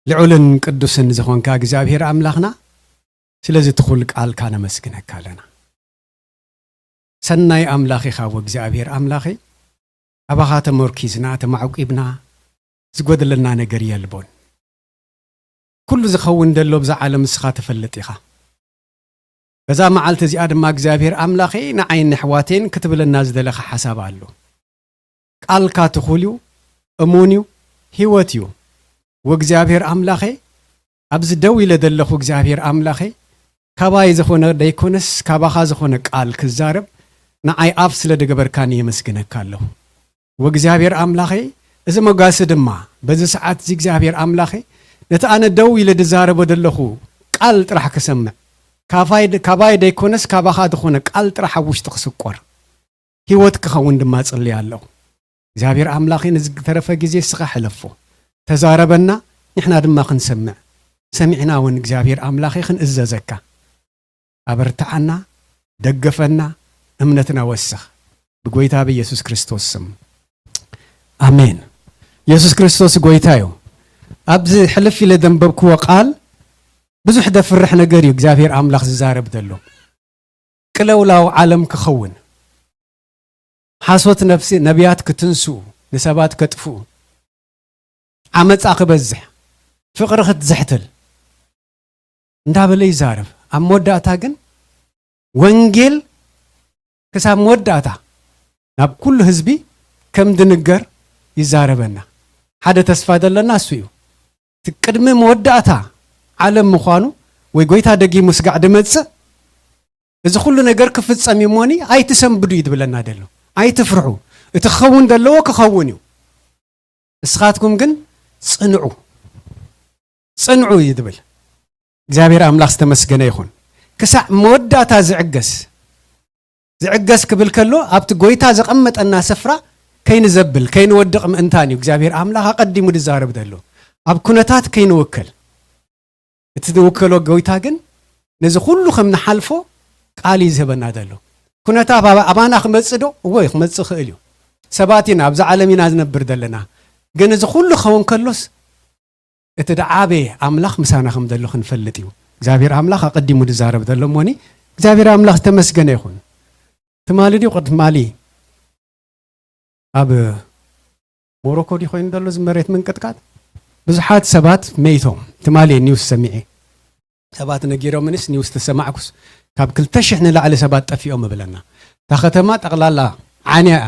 ልዑልን ቅዱስን ዝኾንካ እግዚኣብሔር ኣምላኽና፣ ስለዚ ትኹል ቃልካ ነመስግነካ ኣለና። ሰናይ ኣምላኽ ኢኻ ወእግዚኣብሔር ኣምላኸይ፣ ኣባኻ ተመርኪዝና ተማዕቂብና ዝጎደለና ነገር የልቦን። ኩሉ ዝኸውን ደሎ ብዛ ዓለም ንስኻ ትፈልጥ ኢኻ። በዛ መዓልቲ እዚኣ ድማ እግዚኣብሔር ኣምላኸይ ንዓይን ንሕዋቴን ክትብለና ዝደለኻ ሓሳብ ኣሎ። ቃልካ ትኹል እዩ፣ እሙን እዩ፣ ህይወት እዩ። ወእግዚኣብሔር ኣምላኸይ፣ ኣብዚ ደው ኢለ ዘለኹ እግዚኣብሔር ኣምላኸይ፣ ካባይ ዝኾነ ደይኮነስ ካባኻ ዝኾነ ቃል ክዛረብ ንዓይ ኣፍ ስለ ደገበርካኒ የመስግነካ ኣለኹ። ወእግዚኣብሔር ኣምላኸይ፣ እዚ መጓሲ ድማ በዚ ሰዓት እዚ እግዚኣብሔር ኣምላኸይ፣ ነቲ ኣነ ደው ኢለ ድዛረቦ ዘለኹ ቃል ጥራሕ ክሰምዕ፣ ካፋይ-፣ ካባይ ደይኮነስ ካባኻ ዝኾነ ቃል ጥራሕ ኣብ ውሽጢ ክስቆር፣ ህይወት ክኸውን ድማ ጽልየ ኣለኹ። እግዚኣብሔር ኣምላኸይ፣ ነዚ ዝተረፈ ግዜ እስኻ ሕለፎ። ተዛረበና፣ ንሕና ድማ ክንሰምዕ። ሰሚዕና እውን እግዚኣብሔር ኣምላኸይ ክንእዘዘካ። ኣበርትዓና፣ ደገፈና፣ እምነትና ወስኽ። ብጎይታ ብኢየሱስ ክርስቶስ ስም። ኣሜን። ኢየሱስ ክርስቶስ ጎይታ እዩ። ኣብዚ ሕልፍ ኢለ ዘንበብክዎ ቃል ብዙሕ ደፍርሕ ነገር እዩ እግዚኣብሔር ኣምላኽ ዝዛረብ ዘሎ። ቅለውላው ዓለም ክኸውን፣ ሓሶት ነፍሲ ነቢያት ክትንስኡ፣ ንሰባት ከጥፍኡ፣ ዓመጻ ክበዝሕ፣ ፍቕሪ ክትዝሕትል እንዳበለ ይዛረብ። ኣብ መወዳእታ ግን ወንጌል ክሳብ መወዳእታ ናብ ኩሉ ህዝቢ ከም ድንገር ይዛረበና። ሓደ ተስፋ ዘለና እሱ እዩ። እቲ ቅድሚ መወዳእታ ዓለም ምዃኑ ወይ ጎይታ ደጊሙ ስጋዕ ድመጽእ፣ እዚ ኩሉ ነገር ክፍጸም እዩ እሞኒ ኣይትሰንብዱ እዩ ድብለና ደሎ። ኣይትፍርሑ። እቲ ክኸውን ዘለዎ ክኸውን እዩ። ንስኻትኩም ግን ጽንዑ። ጽንዑ እዩ ድብል። እግዚኣብሔር ኣምላኽ ዝተመስገነ ይኹን። ክሳዕ መወዳእታ ዝዕገስ፣ ዝዕገስ ክብል ከሎ ኣብቲ ጎይታ ዘቐመጠና ስፍራ ከይንዘብል፣ ከይንወድቕ ምእንታን እዩ እግዚኣብሔር ኣምላኽ ኣቐዲሙ ዝዛረብ ዘሎ። ኣብ ኩነታት ከይንውከል። እቲ ዝውከሎ ጎይታ ግን ነዚ ኩሉ ከም ንሓልፎ ቃል እዩ ዝህበና ዘሎ። ኩነታት ኣብ-፣ ኣባና ክመጽእ ዶ? እወ፣ ክመጽእ ይኽእል እዩ። ሰባት ኢና፣ ኣብዛ ዓለም ኢና ዝነብር ዘለና። ግን እዚ ኩሉ ክኸውን ከሎስ እቲ ደዓበየ ኣምላኽ ምሳና ከም ዘሎ ክንፈልጥ እዩ። እግዚኣብሔር ኣምላኽ ኣቐዲሙ ዝዛረብ ዘሎ እሞኒ፣ እግዚኣብሔር ኣምላኽ ዝተመስገነ ይኹን። ትማሊ ድዩ ቅድማሊ ኣብ ሞሮኮ ድዩ ኮይኑ ዘሎ እዚ መሬት ምንቅጥቃጥ? ብዙሓት ሰባት መይቶም። ትማሊ ኒውስ ሰሚዐ። ሰባት ነጊሮምንስ ኒውስ ተሰማዕኩስ ካብ ክልተ ሽሕ ንላዕሊ ሰባት ጠፊኦም እብለና። እታ ከተማ ጠቕላላ ዓንያ እያ።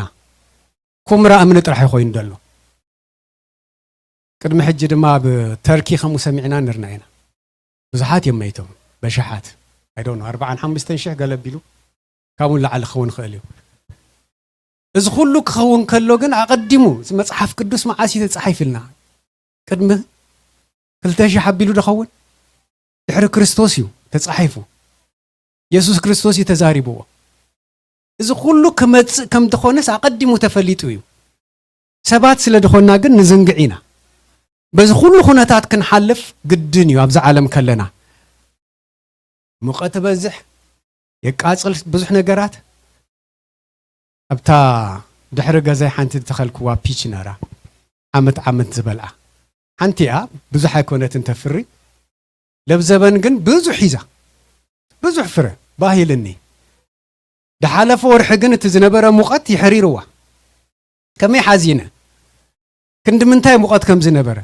ኩምራ እምኒ ጥራሕ እዩ ኮይኑ ዘሎ። ቅድሚ ሕጂ ድማ ኣብ ተርኪ ከምኡ ሰሚዕና ነርና ኢና። ብዙሓት እዮም መይቶም፣ በሽሓት። I don't know፣ ኣርባዓን ሓሙሽተን ሽሕ ገለ ቢሉ፣ ካብኡ ንላዕሊ ክኸውን ይኽእል እዩ። እዚ ኩሉ ክኸውን ከሎ ግን ኣቐዲሙ፣ እዚ መጽሓፍ ቅዱስ መዓስ እዩ ተጻሒፍልና? ቅድሚ ክልተ ሽሕ ኣቢሉ ዶ ኸውን? ድሕሪ ክርስቶስ እዩ ተጻሒፉ። የሱስ ክርስቶስ እዩ ተዛሪብዎ። እዚ ኩሉ ክመጽእ ከም ዝኾነስ ኣቐዲሙ ተፈሊጡ እዩ። ሰባት ስለ ዝኾንና ግን ንዝንግዕ ኢና። በዚ ኩሉ ኩነታት ክንሓልፍ ግድን እዩ። ኣብዛ ዓለም ከለና ሙቐት ይበዝሕ፣ የቃጽል ብዙሕ ነገራት። ኣብታ ድሕሪ ገዛይ ሓንቲ ዝተኸልክዋ ፒች ነራ፣ ዓመት ዓመት ዝበልዓ። ሓንቲ እያ፣ ብዙሕ ኣይኮነትን ተፍሪ። ለብዘበን ግን ብዙሕ ሒዛ፣ ብዙሕ ፍረ ባህ ኢልኒ። ድሓለፈ ወርሒ ግን እቲ ዝነበረ ሙቐት ይሕሪርዋ። ከመይ ሓዚነ? ክንዲ ምንታይ ሙቐት ከም ዝነበረ።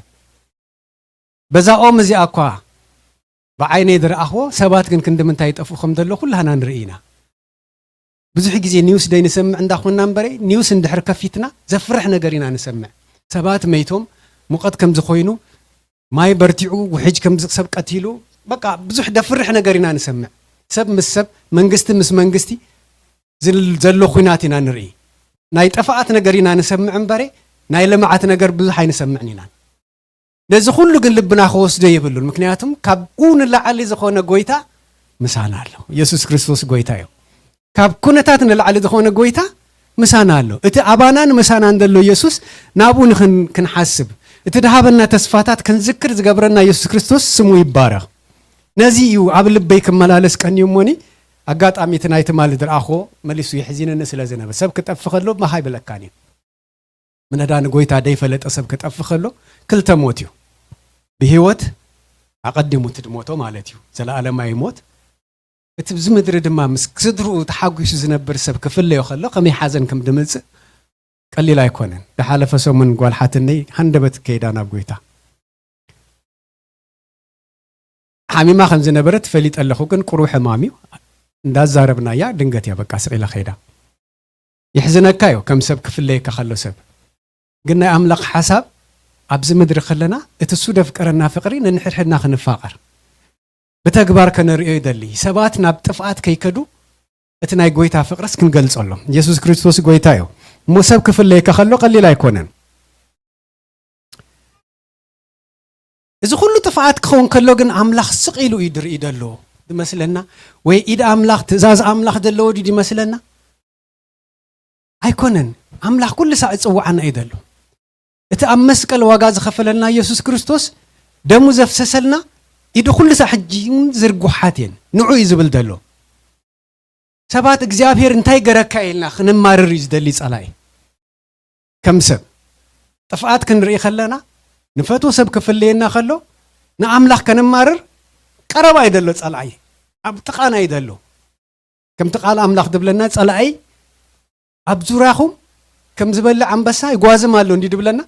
በዛ ኦም እዚኣ እኳ ብዓይነይ ዝረኣኽዎ፣ ሰባት ግን ክንዲ ምንታይ ይጠፍኡ ከም ዘሎ ኩላህና ንርኢ ኢና። ብዙሕ ግዜ ኒውስ ደይ ንሰምዕ እንዳኾንና እምበረ፣ ኒውስ እንድሕር ከፊትና ዘፍርሕ ነገር ኢና ንሰምዕ። ሰባት መይቶም፣ ሙቐት ከም ዝኾይኑ፣ ማይ በርቲዑ፣ ውሕጅ ከም ዝ-፣ ሰብ ቀቲሉ፣ በቃ ብዙሕ ደፍርሕ ነገር ኢና ንሰምዕ። ሰብ ምስ ሰብ፣ መንግስቲ ምስ መንግስቲ ዝል-፣ ዘሎ ኲናት ኢና ንርኢ። ናይ ጥፍኣት ነገር ኢና ንሰምዕ እምበረ፣ ናይ ልምዓት ነገር ብዙሕ ኣይንሰምዕን ኢና። ነዚ ኩሉ ግን ልብና ክወስዶ የብሉን። ምክንያቱም ካብኡ ንላዕሊ ዝኾነ ጎይታ ምሳና ኣሎ። ኢየሱስ ክርስቶስ ጎይታ እዩ። ካብ ኩነታት ንላዕሊ ዝኾነ ጎይታ ምሳና ኣሎ። እቲ ኣባናን ምሳናን ዘሎ ኢየሱስ ናብኡ ንኽን-፣ ክንሓስብ፣ እቲ ድሃበና ተስፋታት ክንዝክር ዝገብረና ኢየሱስ ክርስቶስ ስሙ ይባረኽ። ነዚ እዩ ኣብ ልበይ ክመላለስ ቀንዩ እሞኒ፣ ኣጋጣሚ እቲ ናይ ትማሊ ዝረኣኽዎ መሊሱ የሕዚነኒ ስለ ዝነበረ፣ ሰብ ክጠፍእ ከሎ መሃ ይብለካን እዩ። ምነዳ ንጎይታ ደይፈለጠ ሰብ ክጠፍእ ከሎ ክልተ ሞት እዩ። ብህይወት ኣቐዲሙ እቲ ድሞቶ ማለት እዩ፣ ዘለኣለማዊ ሞት። እቲ ኣብዚ ምድሪ ድማ ምስ ስድርኡ ተሓጒሱ ዝነብር ሰብ ክፍለዮ ከሎ ከመይ ሓዘን ከም ድምጽእ ቀሊል ኣይኮነን። ዝሓለፈ ሰሙን ጓል ሓትነይ ሃንደበት ከይዳ ናብ ጎይታ። ሓሚማ ከም ዝነበረት ፈሊጠ ኣለኹ፣ ግን ቁሩብ ሕማም እዩ። እንዳዛረብናያ ድንገት እያ በቃ ስቕ ኢላ ከይዳ። የሕዝነካ እዩ ከም ሰብ ክፍለየካ ከሎ ሰብ። ግን ናይ ኣምላኽ ሓሳብ ኣብዚ ምድሪ ከለና እቲ እሱ ደፍቀረና ፍቕሪ ንንሕድሕድና ክንፋቐር ብተግባር ከነርእዮ ይደሊ። ሰባት ናብ ጥፍኣት ከይከዱ እቲ ናይ ጎይታ ፍቕርስ ክንገልጸሎም። የሱስ ክርስቶስ ጎይታ እዩ። እሞ ሰብ ክፍለየካ ከሎ ቀሊል ኣይኮነን። እዚ ኩሉ ጥፍኣት ክኸውን ከሎ ግን ኣምላኽ ስቕ ኢሉ እዩ ድርኢ ደሎ ድመስለና፣ ወይ ኢድ ኣምላኽ ትእዛዝ ኣምላኽ ዘለዎ ድዩ ድመስለና? ኣይኮነን። ኣምላኽ ኩሉ ሳዕ እጽውዓና እዩ ደሎ። እቲ ኣብ መስቀል ዋጋ ዝኸፈለልና የሱስ ክርስቶስ ደሙ ዘፍሰሰልና ኢዱ ኩሉ ሳዕ ሕጂ እውን ዝርጉሓት እየን። ንዑ እዩ ዝብል ደሎ። ሰባት እግዚኣብሔር እንታይ ገረካ ኢልና ክንማርር እዩ ዝደሊ ጸላኢ። ከም ሰብ ጥፍኣት ክንርኢ ከለና ንፈትዎ ሰብ ክፍለየና ከሎ ንኣምላኽ ከነማርር ቀረባ እዩ ደሎ ጸላኢ። ኣብ ጥቓና እዩ ደሎ። ከምቲ ቃል ኣምላኽ ድብለና ጸላኢ ኣብ ዙርያኹም ከም ዝበልዕ ኣንበሳ ይጓዝም ኣሎ እንዲ ድብለና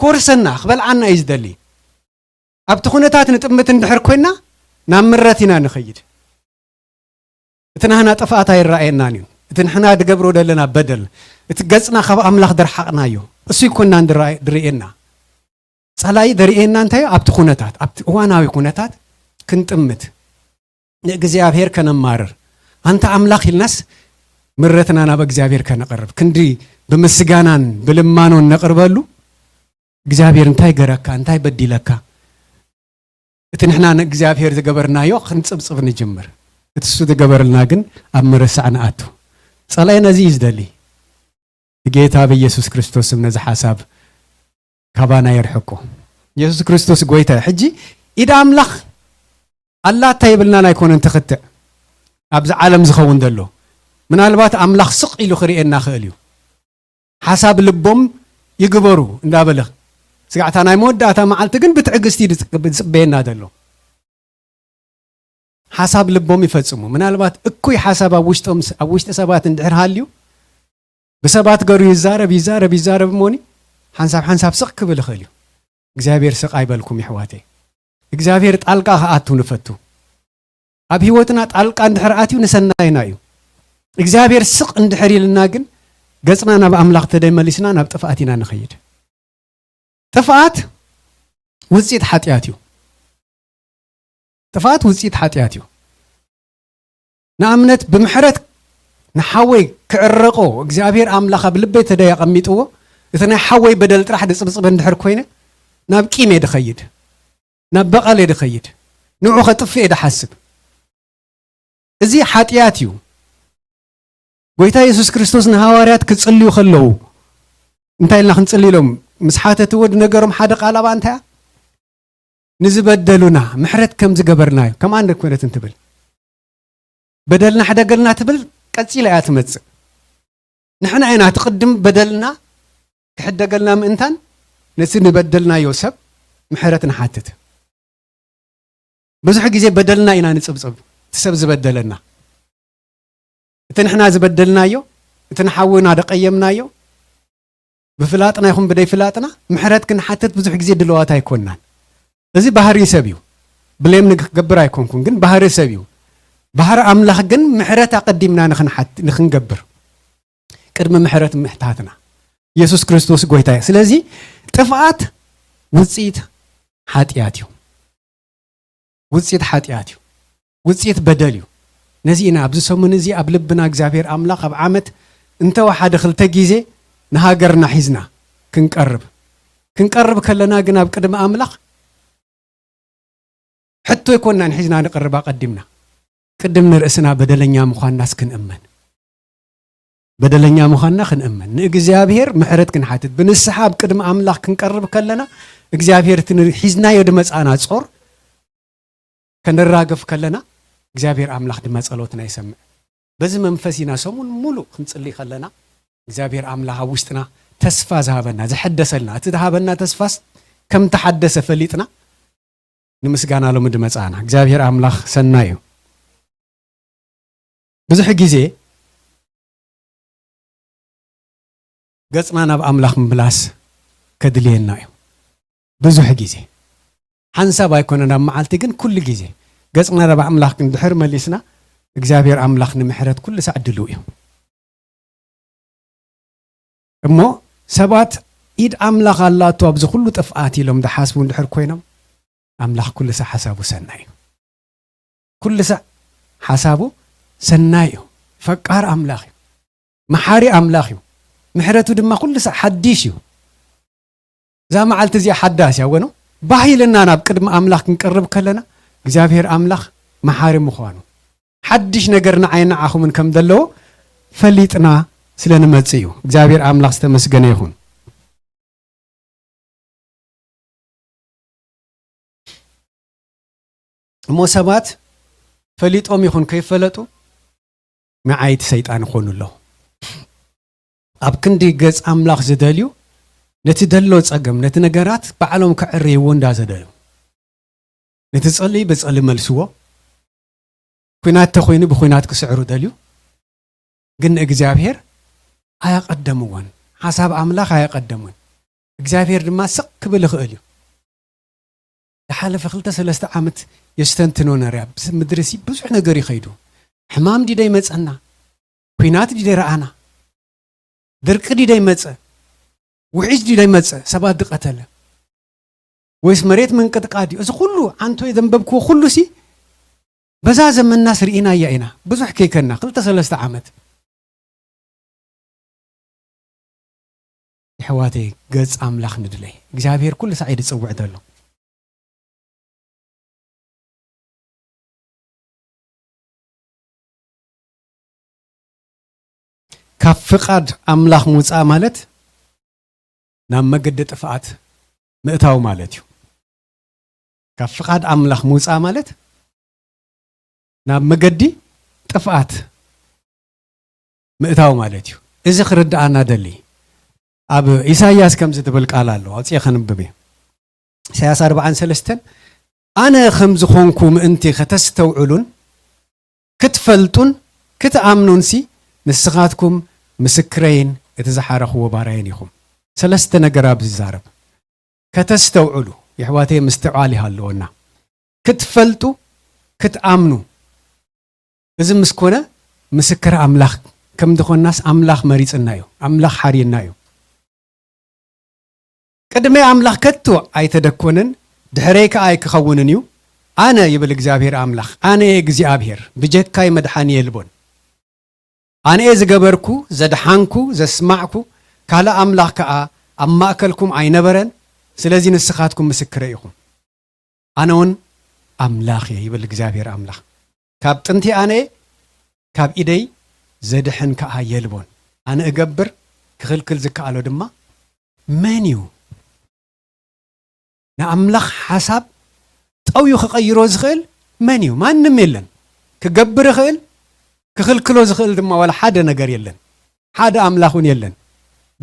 ኮርሰና ክበልዓና እዩ ዝደሊ። ኣብቲ ኩነታት ንጥምት እንድሕር ኮይና ናብ ምረት ኢና ንኸይድ። እቲ ናህና ጥፍኣት ኣይረኣየናን እዩ። እቲ ንሕና ድገብሮ ዘለና በደል፣ እቲ ገጽና ካብ ኣምላኽ ደርሓቕናዮ እሱ ይኮናን ድረኣየ- ድርእየና። ጸላኢ ደርእየና እንታይ ኣብቲ ኩነታት ኣብቲ እዋናዊ ኩነታት ክንጥምት ንእግዚኣብሔር ከነማርር ኣንታ ኣምላኽ ኢልናስ ምረትና ናብ እግዚኣብሔር ከነቕርብ ክንዲ ብምስጋናን ብልማኖን ነቕርበሉ እግዚኣብሔር እንታይ ገረካ እንታይ በዲለካ እቲ ንሕና ንእግዚኣብሔር ዝገበርናዮ ክንጽብጽብ ንጅምር እቲ እሱ ዝገበርልና ግን ኣብ ምርሳዕ ንኣቱ ጸላኢ ነዚ እዩ ዝደሊ ብጌታ ብኢየሱስ ክርስቶስ ስም ነዚ ሓሳብ ካባና የርሕቆ። የሱስ ክርስቶስ ጎይታ እዩ። ሕጂ ኢድ ኣምላኽ ኣላታ የብልናን ኣይኮነን ትኽትዕ ኣብዚ ዓለም ዝኸውን ዘሎ ምናልባት ኣምላኽ ስቕ ኢሉ ክርእየና ክእል እዩ። ሓሳብ ልቦም ይግበሩ እንዳበለ ስጋዕታ ናይ መወዳእታ መዓልቲ ግን ብትዕግስቲ እዩ ዝጽበየና ዘሎ። ሓሳብ ልቦም ይፈጽሙ። ምናልባት እኩይ ሓሳብ ኣብ ውሽጦም ኣብ ውሽጢ ሰባት እንድሕር ሃልዩ ብሰባት ገሩ ይዛረብ ይዛረብ ይዛረብ እሞኒ ሓንሳብ ሓንሳብ ስቕ ክብል ይኽእል እዩ። እግዚኣብሔር ስቕ ኣይበልኩም ይሕዋተይ። እግዚኣብሔር ጣልቃ ክኣቱ ንፈቱ። ኣብ ህይወትና ጣልቃ እንድሕር ኣትዩ ንሰናይና እዩ። እግዚኣብሔር ስቕ እንድሕር ኢልና ግን ገጽና ናብ ኣምላኽ ተደይመሊስና ናብ ጥፍኣት ኢና ንኸይድ። ጥፍኣት ውፅኢት ሓጢኣት እዩ። ጥፍኣት ውፅኢት ሓጢኣት እዩ። ንኣብነት ብምሕረት ንሓወይ ክዕረቆ እግዚኣብሔር ኣምላኽ ኣብ ልበይ ተደይ ኣቐሚጥዎ እቲ ናይ ሓወይ በደል ጥራሕ ድፅብፅብ እንድሕር ኮይነ ናብ ቂም እየ ድኸይድ፣ ናብ በቐል እየ ድኸይድ፣ ንዑ ከጥፍእ እየ ድሓስብ። እዚ ሓጢኣት እዩ። ጎይታ የሱስ ክርስቶስ ንሃዋርያት ክጽልዩ ከለዉ እንታይ ኢልና ክንጽሊ ኢሎም ምስ ሓተትዎ ድነገሮም ሓደ ቃል ኣብኣ እንታይ እያ? ንዝበደሉና ምሕረት ከም ዝገበርናዮ ከምኣ እንደ ኮነት እንትብል በደልና ሕደገልና ትብል ቀጺላ እያ ትመጽእ። ንሕና ኢና እቲ ቅድም በደልና ክሕደገልና ምእንታን ነቲ ንበደልናዮ ሰብ ምሕረት ንሓትት። ብዙሕ ግዜ በደልና ኢና ንጽብጽብ፣ እቲ ሰብ ዝበደለና። እቲ ንሕና ዝበደልናዮ፣ እቲ ንሓውና ደቀየምናዮ፣ ብፍላጥና ይኹን ብደይ ፍላጥና ምሕረት ክንሓትት ብዙሕ ግዜ ድልዋት ኣይኮንናን። እዚ ባህሪ ሰብ እዩ። ብሌም ንክገብር ኣይኮንኩን፣ ግን ባህሪ ሰብ እዩ። ባህሪ ኣምላኽ ግን ምሕረት ኣቐዲምና ንኽንሓት ንኽንገብር ቅድሚ ምሕረት ምሕታትና የሱስ ክርስቶስ ጎይታ እዩ። ስለዚ ጥፍኣት ውፅኢት ሓጢኣት እዩ። ውፅኢት ሓጢኣት እዩ። ውፅኢት በደል እዩ። ነዚ ኢና ኣብዚ ሰሙን እዚ ኣብ ልብና እግዚኣብሔር ኣምላኽ ኣብ ዓመት እንተወሓደ ክልተ ግዜ ንሃገርና ሒዝና ክንቀርብ ክንቀርብ ከለና ግን ኣብ ቅድሚ ኣምላኽ ሕቶ ኣይኮንናን ሒዝና ንቐርብ ኣቐዲምና ቅድም ንርእስና በደለኛ ምዃንናስ ክንእመን በደለኛ ምዃንና ክንእመን ንእግዚኣብሔር ምሕረት ክንሓትት ብንስሓ ኣብ ቅድሚ ኣምላኽ ክንቀርብ ከለና እግዚኣብሔር እቲ ሒዝናዮ ድመፃና ጾር ከነራግፍ ከለና እግዚኣብሔር ኣምላኽ ድማ ጸሎትና ይሰምዕ። በዚ መንፈስ ኢና ሰሙን ሙሉእ ክንጽሊ ከለና እግዚኣብሔር ኣምላኽ ኣብ ውሽጥና ተስፋ ዝሃበና ዘሐደሰልና እቲ ዝሃበና ተስፋስ ከም ተሓደሰ ፈሊጥና ንምስጋና ሎሚ ድመጻና እግዚኣብሔር ኣምላኽ ሰናይ እዩ። ብዙሕ ግዜ ገጽና ናብ ኣምላኽ ምምላስ ከድልየና እዩ። ብዙሕ ግዜ ሓንሳብ ኣይኮነን ኣብ መዓልቲ ግን ኩሉ ግዜ ገጽና ናብ ኣምላኽ እንድሕር መሊስና እግዚኣብሔር ኣምላኽ ንምሕረት ኩሉ ሳዕ ድልው እዩ። እሞ ሰባት ኢድ ኣምላኽ ኣላቶ ኣብዚ ኩሉ ጥፍኣት ኢሎም ድሓስቡ እንድሕር ኮይኖም ኣምላኽ ኩሉ ሳዕ ሓሳቡ ሰናይ እዩ። ኩሉ ሳዕ ሓሳቡ ሰናይ እዩ። ፈቃር ኣምላኽ እዩ። መሓሪ ኣምላኽ እዩ። ምሕረቱ ድማ ኩሉ ሳዕ ሓዲሽ እዩ። እዛ መዓልቲ እዚኣ ሓዳስ እያ ወኖ ባህ ኢልና ናብ ቅድሚ ኣምላኽ ክንቀርብ ከለና እግዚኣብሔር ኣምላኽ መሓሪ ምዃኑ ሓድሽ ነገር ንዓይ ንዓኹምን ከም ዘለዎ ፈሊጥና ስለ ንመጽእ እዩ። እግዚኣብሔር ኣምላኽ ዝተመስገነ ይኹን። እሞ ሰባት ፈሊጦም ይኹን ከይፈለጡ መዓይቲ ሰይጣን ይኾኑ ኣለዉ። ኣብ ክንዲ ገጽ ኣምላኽ ዝደልዩ ነቲ ደሎ ጸገም ነቲ ነገራት ባዕሎም ከዕርይዎ እንዳ ዘደሉ ነቲ ጸሊ ብጸሊ መልስዎ። ኩናት ተኮይኑ ብኩናት ክስዕሩ ደልዩ ግን ንእግዚኣብሔር ኣያቐደምዎን ሓሳብ ኣምላኽ ኣያቐደሙን። እግዚኣብሔር ድማ ስቕ ክብል ይኽእል እዩ። ዝሓለፈ ክልተ ሰለስተ ዓመት የስተንትኖ ነርያ ምድሪ ሲ ብዙሕ ነገር ይኸይዱ። ሕማም ዲደ ይመፀና? ኩናት ዲደ ረኣና? ድርቂ ዲደ ይመፀ? ውሒጅ ዲደ ይመፀ ሰባት ድቀተለ? ወይስ መሬት ምንቅጥቃድ እዩ? እዚ ኩሉ ዓንቶ የዘንበብክዎ ኩሉ ሲ በዛ ዘመንናስ ርኢናያ ኢና። ብዙሕ ከይከና ክልተ ሰለስተ ዓመት። የሕዋተይ ገጽ ኣምላኽ ንድለይ እግዚኣብሔር ኩሉ ሳዕ ድጽውዕ ዘሎ። ካብ ፍቓድ ኣምላኽ ምውጻእ ማለት ናብ መገዲ ጥፍኣት ምእታው ማለት እዩ። ካብ ፍቓድ ኣምላኽ ምውጻእ ማለት ናብ መገዲ ጥፍኣት ምእታው ማለት እዩ። እዚ ክርድኣና ደሊ ኣብ ኢሳይያስ ከምዚ ትብል ቃል ኣሎ ኣውፅኤ ከንብብ እየ። ኢሳይያስ ኣርባዓን ሰለስተን ኣነ ከም ዝኾንኩ ምእንቲ ከተስተውዕሉን ክትፈልጡን ክትኣምኑንሲ ንስኻትኩም ምስክረይን እቲ ዝሓረኽዎ ባራይን ኢኹም። ሰለስተ ነገር ኣብዚ ይዛረብ። ከተስተውዕሉ የሕዋተይ ምስትዕዋል ይሃለወና ክትፈልጡ ክትኣምኑ። እዚ ምስ ኮነ ምስክር ኣምላኽ ከም ዝኾንናስ ኣምላኽ መሪጽና እዩ። ኣምላኽ ሓርየና እዩ። ቅድመይ ኣምላኽ ከቶ ኣይተደኮነን ድሕረይ ከኣ ኣይክኸውንን እዩ። ኣነ ይብል እግዚኣብሔር ኣምላኽ ኣነ እየ እግዚኣብሔር ብጀካይ መድሓኒ የልቦን። ኣነ እየ ዝገበርኩ ዘድሓንኩ ዘስማዕኩ ካልእ ኣምላኽ ከኣ ኣብ ማእከልኩም ኣይነበረን። ስለዚ ንስኻትኩም ምስክረይ ኢኹም። ኣነ እውን ኣምላኽ እየ ይብል እግዚኣብሔር ኣምላኽ። ካብ ጥንቲ ኣነ እየ ካብ ኢደይ ዘድሕን ከኣ የልቦን። ኣነ እገብር ክኽልክል ዝከኣሎ ድማ መን እዩ? ንኣምላኽ ሓሳብ ጠውዩ ክቐይሮ ዝኽእል መን እዩ? ማንም የለን። ክገብር ይኽእል ክኽልክሎ ዝኽእል ድማ ዋላ ሓደ ነገር የለን። ሓደ ኣምላኽ እውን የለን።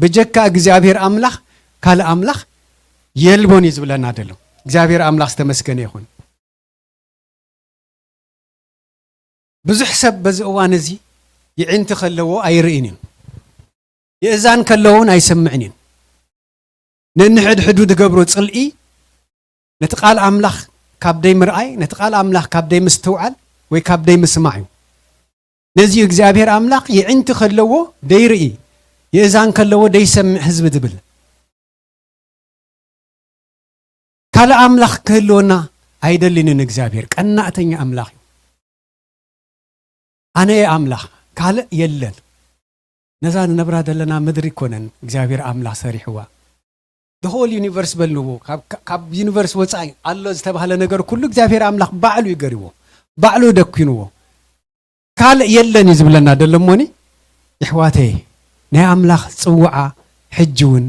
ብጀካ እግዚኣብሔር ኣምላኽ ካልእ ኣምላኽ የልቦን እዩ ዝብለና ዘሎ። እግዚኣብሔር ኣምላኽ ዝተመስገነ ይኹን። ብዙሕ ሰብ በዚ እዋን እዚ ይዕንቲ ከለዎ ኣይርእን እዩ። የእዛን ከለውን ኣይሰምዕን እዩ። ነንሕድሕዱ ዝገብሮ ጽልኢ ነቲ ቃል ኣምላኽ ካብ ደይ ምርኣይ ነቲ ቃል ኣምላኽ ካብ ደይ ምስትውዓል ወይ ካብ ደይ ምስማዕ እዩ። ነዚ እግዚኣብሔር ኣምላኽ ይዕንቲ ከለዎ ደይርኢ የእዛን ከለዎ ደይሰምዕ ህዝቢ ዝብል ካልእ ኣምላኽ ክህልወና ኣይደልንን እግዚኣብሔር ቀናእተኛ ኣምላኽ እዩ። ኣነ እየ ኣምላኽ ካልእ የለን። ነዛ ንነብራ ዘለና ምድሪ ይኮነን እግዚኣብሔር ኣምላኽ ሰሪሕዋ። The whole universe በልንዎ። ካብ ዩኒቨርስ ወፃኢ ኣሎ ዝተባህለ ነገር ኩሉ እግዚኣብሔር ኣምላኽ ባዕሉ ይገርዎ ባዕሉ ደኪንዎ። ካልእ የለን እዩ ዝብለና ደሎ እሞኒ ይሕዋተይ ናይ ኣምላኽ ፅውዓ ሕጂ እውን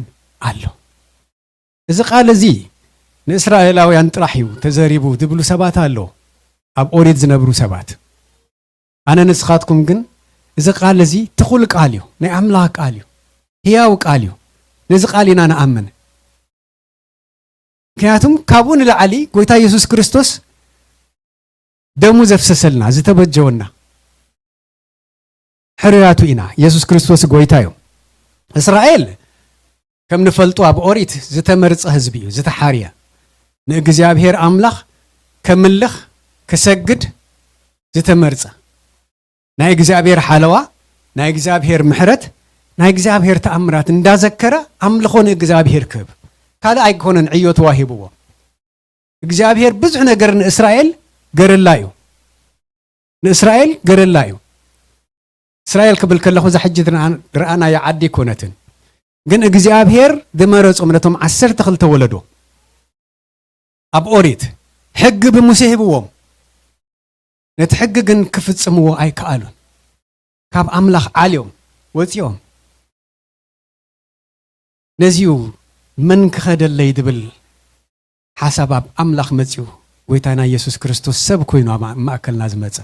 ኣሎ። እዚ ቃል እዚ ንእስራኤላውያን ጥራሕ እዩ ተዘሪቡ ዝብሉ ሰባት ኣለዉ። ኣብ ኦሪት ዝነብሩ ሰባት ኣነ ንስኻትኩም ግን እዚ ቃል እዚ ትኹል ቃል እዩ። ናይ ኣምላኽ ቃል እዩ። ህያው ቃል እዩ። ነዚ ቃል ኢና ንኣምን። ምክንያቱም ካብኡ ንላዕሊ ጎይታ የሱስ ክርስቶስ ደሙ ዘፍሰሰልና፣ ዝተበጀወና ሕሩያቱ ኢና። የሱስ ክርስቶስ ጎይታ እዩ። እስራኤል ከም ንፈልጦ ኣብ ኦሪት ዝተመርጸ ህዝቢ እዩ፣ ዝተሓርየ። ንእግዚኣብሔር ኣምላኽ ከምልኽ፣ ክሰግድ ዝተመርጸ። ናይ እግዚኣብሔር ሓለዋ፣ ናይ እግዚኣብሔር ምሕረት፣ ናይ እግዚኣብሔር ተኣምራት እንዳዘከረ ኣምልኾ ንእግዚኣብሔር ክህብ። ካልእ ኣይኮነን ዕዮ ተዋሂብዎ። እግዚኣብሔር ብዙሕ ነገር ንእስራኤል ገረላ እዩ። ንእስራኤል ገረላ እዩ። እስራኤል ክብል ከለኹ እዛ ሕጂ ዝረኣ-፣ ዝረኣናያ ዓዲ ኣይኮነትን። ግን እግዚኣብሔር ዝመረጾም ነቶም ዓሰርተ ክልተ ወለዶ ኣብ ኦሪት ሕጊ ብሙሴ ሂብዎም። ነቲ ሕጊ ግን ክፍጽምዎ ኣይከኣሉን። ካብ ኣምላኽ ዓልዮም ወጺኦም። ነዚዩ መን ክኸደለይ ዝብል ሓሳብ ኣብ ኣምላኽ መጺኡ፣ ጎይታና የሱስ ክርስቶስ ሰብ ኮይኑ ኣብ ማእከልና ዝመጸ።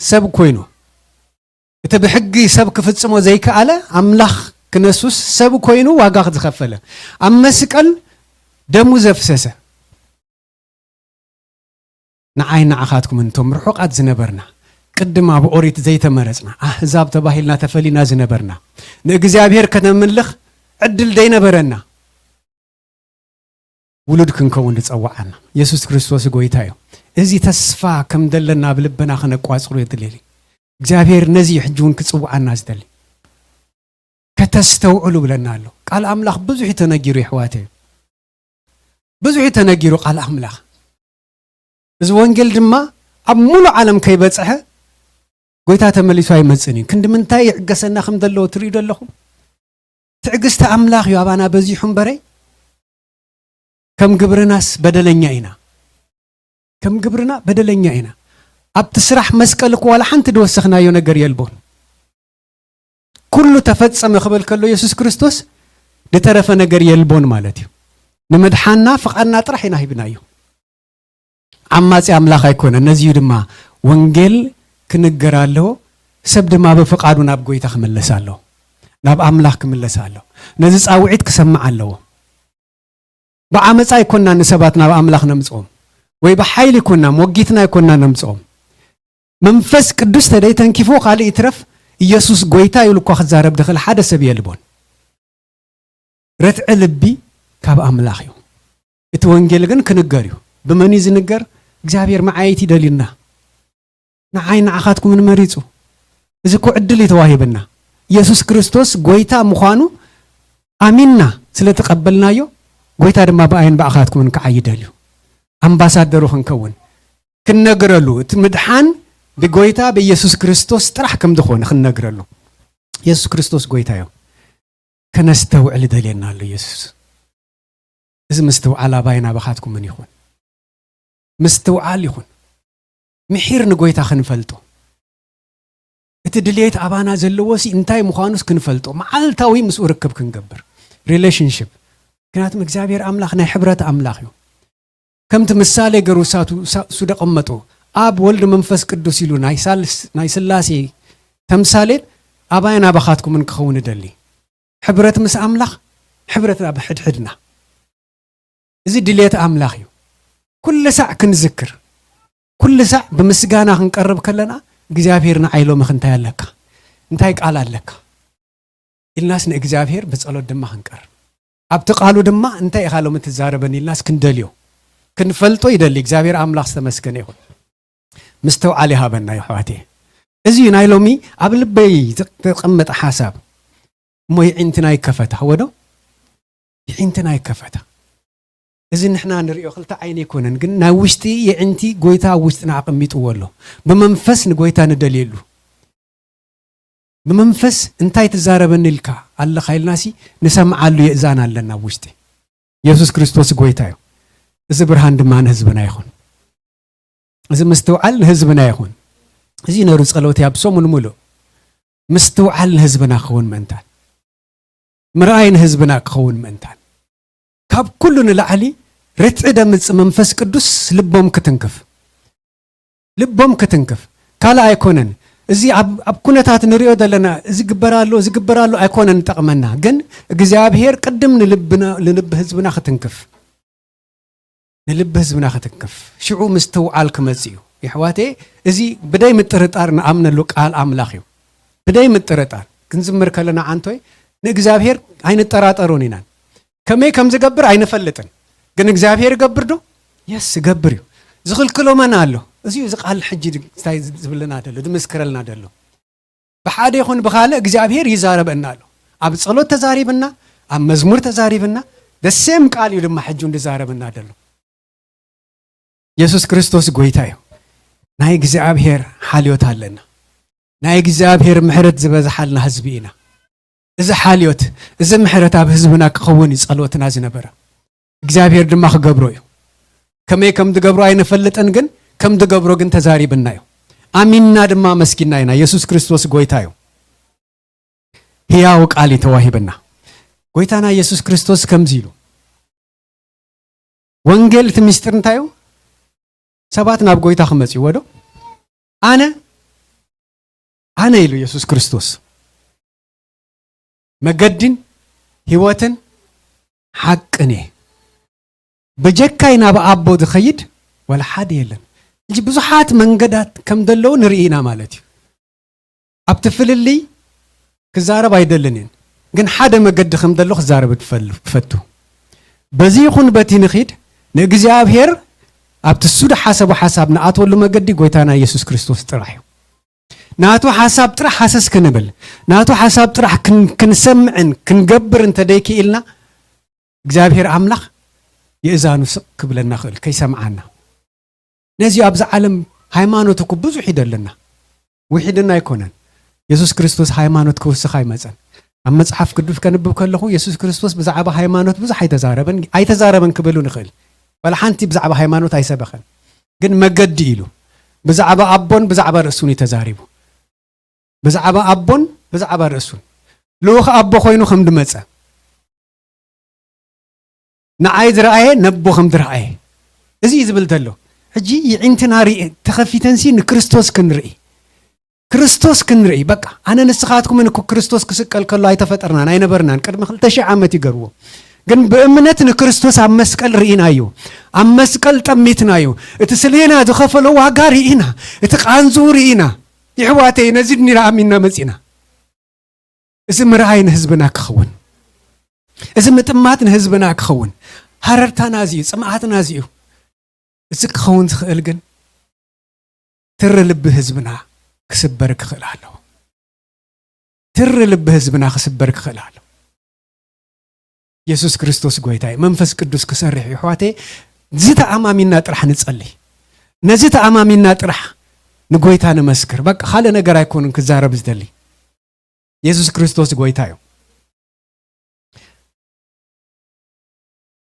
ሰብ ኮይኑ፣ እቲ ብሕጊ ሰብ ክፍጽሞ ዘይከኣለ ኣምላኽ ክነሱስ ሰብ ኮይኑ ዋጋ ዝኸፈለ፣ ኣብ መስቀል ደሙ ዘፍሰሰ፣ ንዓይ ንዓኻትኩምን እቶም ርሑቓት ዝነበርና፣ ቅድም ኣብ ኦሪት ዘይተመረጽና፣ ኣህዛብ ተባሂልና ተፈሊና ዝነበርና፣ ንእግዚኣብሔር ከተምልኽ ዕድል ዘይነበረና፣ ውሉድ ክንከውን ዝጸውዓና የሱስ ክርስቶስ ጎይታ እዩ። እዚ ተስፋ ከም ዘለና ኣብ ልብና ክነቋጽሮ የድልየሊ። እግዚኣብሔር ነዚ እዩ ሕጂ እውን ክጽውዓና ዝደሊ። ከተስተውዕሉ ብለና ኣሎ። ቃል ኣምላኽ ብዙሕ እዩ ተነጊሩ፣ የሕዋተይ። ብዙሕ እዩ ተነጊሩ ቃል ኣምላኽ። እዚ ወንጌል ድማ ኣብ ሙሉእ ዓለም ከይበጽሐ፣ ጎይታ ተመሊሱ ኣይመጽእን እዩ። ክንዲ ምንታይ ይዕገሰና ከም ዘለዎ ትርእዩ ዶ ኣለኹም? ትዕግስቲ ኣምላኽ እዩ ኣባና በዚሑ እምበረይ፣ ከም ግብርናስ በደለኛ ኢና። ከም ግብርና በደለኛ ኢና። ኣብቲ ስራሕ መስቀል እኮ ዋላ ሓንቲ ዝወሰኽናዮ ነገር የልቦን። ኩሉ ተፈጸመ ክብል ከሎ የሱስ ክርስቶስ ዝተረፈ ነገር የልቦን ማለት እዩ። ንምድሓንና ፍቓድና ጥራሕ ኢና ሂብናዮ። ዓማጺ ኣምላኽ ኣይኮነን። ነዚ እዩ ድማ ወንጌል ክንገር ኣለዎ፣ ሰብ ድማ ብፍቓዱ ናብ ጎይታ ክምለስ ኣለዎ፣ ናብ ኣምላኽ ክምለስ ኣለዎ። ነዚ ጻውዒት ክሰምዕ ኣለዎ። ብዓመጻ ኣይኮንና ንሰባት ናብ ኣምላኽ ነምጽኦም፣ ወይ ብሓይሊ ኣይኮንና፣ ሞጊትና ኣይኮንና ነምጽኦም። መንፈስ ቅዱስ ተደይተንኪፎ ካልእ ይትረፍ፣ ኢየሱስ ጎይታ ኢሉ እኳ ክዛረብ ድኽእል ሓደ ሰብ የልቦን። ርትዒ ልቢ ካብ ኣምላኽ እዩ። እቲ ወንጌል ግን ክንገር እዩ። ብመን እዩ ዝንገር? እግዚኣብሔር መዓየይቲ ደልዩና። ንዓይ ንዓኻትኩምን መሪጹ። እዚ እኮ ዕድል እዩ ተዋሂብና። ኢየሱስ ክርስቶስ ጎይታ ምዃኑ ኣሚንና ስለ ተቐበልናዮ፣ ጎይታ ድማ ብኣይን ብኣኻትኩምን ክዓይ ደልዩ። ኣምባሳደሩ ክንከውን፣ ክንነግረሉ፣ እቲ ምድሓን ብጎይታ ብኢየሱስ ክርስቶስ ጥራሕ ከም ዝኾነ ክንነግረሉ። ኢየሱስ ክርስቶስ ጎይታ እዩ። ከነስተውዕል ይደልየና ኣሎ ኢየሱስ። እዚ ምስትውዓል ኣባይን ኣባኻትኩምን ይኹን። ምስትውዓል ይኹን። ምሒር ንጎይታ ክንፈልጦ። እቲ ድልየት ኣባና ዘለዎ ሲ እንታይ ምዃኑስ ክንፈልጦ። መዓልታዊ ምስኡ ርክብ ክንገብር። ሪሌሽንሺፕ። ምክንያቱም እግዚኣብሔር ኣምላኽ ናይ ሕብረት ኣምላኽ እዩ። ከምቲ ምሳሌ ገሩ ሳቱ-፣ ሳ-፣ እሱ ደቐመጦ። ኣብ ወልድ መንፈስ ቅዱስ ኢሉ ናይ ሳልስ-፣ ናይ ስላሴ ተምሳሌት ኣባይን ኣባኻትኩምን ክኸውን እደሊ። ሕብረት ምስ ኣምላኽ፣ ሕብረት ኣብ ሕድሕድና። እዚ ድልየት ኣምላኽ እዩ። ኩሉ ሳዕ ክንዝክር፣ ኩሉ ሳዕ ብምስጋና ክንቀርብ ከለና፣ እግዚኣብሔር ንዓይ ሎሚ እንታይ ኣለካ? እንታይ ቃል ኣለካ? ኢልናስ ንእግዚኣብሔር ብጸሎት ድማ ክንቀርብ። ኣብቲ ቃሉ ድማ እንታይ ኢኻ ሎሚ ትዛረበኒ ኢልናስ ክንደልዮ፣ ክንፈልጦ ይደሊ። እግዚኣብሔር ኣምላኽ ዝተመስገነ ይኹን። ምስትውዓል ይሃበና የሕዋተይ። እዚ እዩ ናይ ሎሚ ኣብ ልበይ ዝተቐመጠ ሓሳብ። እሞ የዒንትና ይከፈታ፣ ወዶ? የዒንትና ይከፈታ። እዚ ንሕና ንሪኦ ክልተ ዓይኒ ኣይኮነን፣ ግን ናይ ውሽጢ የዒንቲ ጎይታ ኣብ ውሽጥና ኣቐሚጥዎ ኣሎ። ብመንፈስ ንጎይታ ንደልየሉ። ብመንፈስ እንታይ ትዛረበኒ ኢልካ ኣለኻ ኢልናሲ ንሰምዓሉ የእዛን ኣለና ኣብ ውሽጢ። የሱስ ክርስቶስ ጎይታ እዩ። እዚ ብርሃን ድማ ንህዝብና ይኹን። እዚ ምስትውዓል ንህዝብና ይኹን። እዚ ነሩ ጸሎት ኣብ ሰሙን ሙሉእ ምስትውዓል ንህዝብና ክኸውን ምእንታን፣ ምርኣይ ንህዝብና ክኸውን ምእንታን፣ ካብ ኩሉ ንላዕሊ ርትዒ ደምጽእ መንፈስ ቅዱስ ልቦም ክትንክፍ፣ ልቦም ክትንክፍ። ካልእ ኣይኮነን፣ እዚ ኣብ ኣብ ኩነታት ንሪኦ ዘለና፣ እዚ ግበር ኣሎ፣ እዚ ግበር ኣሎ ኣይኮነን ዝጠቕመና። ግን እግዚኣብሔር ቅድም ንልብና፣ ንልቢ ህዝብና ክትንክፍ፣ ንልቢ ህዝብና ክትንክፍ፣ ሽዑ ምስትውዓል ክመጽእ እዩ። የሕዋተይ፣ እዚ ብደይ ምጥርጣር ንኣምነሉ ቃል ኣምላኽ እዩ። ብደይ ምጥርጣር ክንዝምር ከለና፣ ዓንቶይ፣ ንእግዚኣብሔር ኣይንጠራጠሮን ኢናን። ከመይ ከም ዝገብር ኣይንፈልጥን፣ ግን እግዚኣብሔር ይገብር ዶ? የስ፣ ይገብር እዩ። ዝኽልክሎ መን ኣሎ? እዚ እዩ፣ እዚ ቃል ሕጂ ድ-፣ እንታይ ዝብለና ደሎ፣ ዝምስክረልና ደሎ። ብሓደ ይኹን ብኻልእ እግዚኣብሔር ይዛረበና ኣሎ። ኣብ ጸሎት ተዛሪብና፣ ኣብ መዝሙር ተዛሪብና፣ ደሴም ቃል እዩ ድማ ሕጂ እውን ዝዛረበና ደሎ። የሱስ ክርስቶስ ጎይታ እዩ። ናይ እግዚኣብሔር ሓልዮት ኣለና። ናይ እግዚኣብሔር ምሕረት ዝበዝሓልና ህዝቢ ኢና። እዚ ሓልዮት፣ እዚ ምሕረት ኣብ ህዝብና ክኸውን እዩ ጸሎትና ዝነበረ። እግዚኣብሔር ድማ ክገብሮ እዩ። ከመይ ከም ዝገብሮ ኣይንፈልጥን፣ ግን ከም ዝገብሮ ግን ተዛሪብና እዩ። ኣሚንና ድማ ኣመስጊና ኢና። የሱስ ክርስቶስ ጎይታ እዩ። ህያው ቃል እዩ ተዋሂብና። ጎይታና የሱስ ክርስቶስ ከምዚ ኢሉ፣ ወንጌል እቲ ምስጢር እንታይ እዩ? ሰባት ናብ ጎይታ ክመጽእዎ ዶ? ኣነ፣ ኣነ ኢሉ የሱስ ክርስቶስ፣ መገድን ህይወትን ሓቅን እየ። ብጀካይ ናብ ኣቦ ዝኸይድ ዋላ ሓደ የለን። ሕጂ ብዙሓት መንገዳት ከም ዘለዉ ንርኢ ኢና ማለት እዩ። ኣብቲ ፍልልይ ክዛረብ ኣይደልን እየን፣ ግን ሓደ መገዲ ከም ዘሎ ክዛረብ እፈል-፣ እፈቱ። በዚ ይኹን በቲ ንኺድ፣ ንእግዚኣብሔር ኣብቲ እሱ ዝሓሰቦ ሓሳብ ንኣትወሉ መገዲ ጎይታና የሱስ ክርስቶስ ጥራሕ እዩ። ናቱ ሓሳብ ጥራሕ ሃሰስ ክንብል፣ ናቱ ሓሳብ ጥራሕ ክን-፣ ክንሰምዕን ክንገብር እንተደይክኢልና፣ እግዚኣብሔር ኣምላኽ የእዛኑ ስቕ ክብለና ክእል፣ ከይሰምዓና። ነዚ ኣብዚ ዓለም ሃይማኖት እኮ ብዙሕ እዩ ደለና። ውሒድና ኣይኮነን። የሱስ ክርስቶስ ሃይማኖት ክውስኽ ኣይመጸን። ኣብ መጽሓፍ ቅዱስ ከንብብ ከለኹ፣ የሱስ ክርስቶስ ብዛዕባ ሃይማኖት ብዙሕ ኣይተዛረበን፣ ኣይተዛረበን ክብል ንኽእል። ዋላ ሓንቲ ብዛዕባ ሃይማኖት ኣይሰበኸን። ግን መገዲ ኢሉ፣ ብዛዕባ ኣቦን ብዛዕባ ርእሱን እዩ ተዛሪቡ። ብዛዕባ ኣቦን ብዛዕባ ርእሱን። ልኡኽ ኣቦ ኮይኑ ከም ድመጸ። ንዓይ ዝረኣየ ነቦ ከም ዝረኣየ። እዚ እዩ ዝብል ዘሎ። ሕጂ የዒንትና ርኢ-፣ ተኸፊተንሲ ንክርስቶስ ክንርኢ። ክርስቶስ ክንርኢ። በቃ፣ ኣነ ንስኻትኩምን እኮ ክርስቶስ ክስቀል ከሎ ኣይተፈጠርናን፣ ኣይነበርናን። ቅድሚ ክልተ ሺሕ ዓመት ይገርዎ። ግን ብእምነት ንክርስቶስ ኣብ መስቀል ርኢናዮ። ኣብ መስቀል ጠሚትናዮ። እቲ ስሌና ዝኸፈሎ ዋጋ ርኢና። እቲ ቃንዝኡ ርኢና። ይሕዋተይ፣ ነዚ ድኒና ኣሚንና መጺና። እዚ ምርኣይ ንህዝብና ክኸውን፣ እዚ ምጥማት ንህዝብና ክኸውን፣ ሃረርታና እዚ እዩ፣ ጽምኣትና እዚ እዩ። እዚ ክኸውን ዝኽእል ግን ትሪ ልቢ ህዝብና ክስበር ክኽእል ኣለዎ። ትሪ ልቢ ህዝብና ክስበር ክኽእል ኣለዎ። የሱስ ክርስቶስ ጎይታ እዩ። መንፈስ ቅዱስ ክሰርሕ እዩ። ኣሕዋተይ፣ እዚ ተኣማሚንና ጥራሕ ንጸሊ። ነዚ ተኣማሚንና ጥራሕ ንጎይታ ንመስክር። በቃ፣ ካልእ ነገር ኣይኮኑን ክዛረብ ዝደሊ። የሱስ ክርስቶስ ጎይታ እዩ።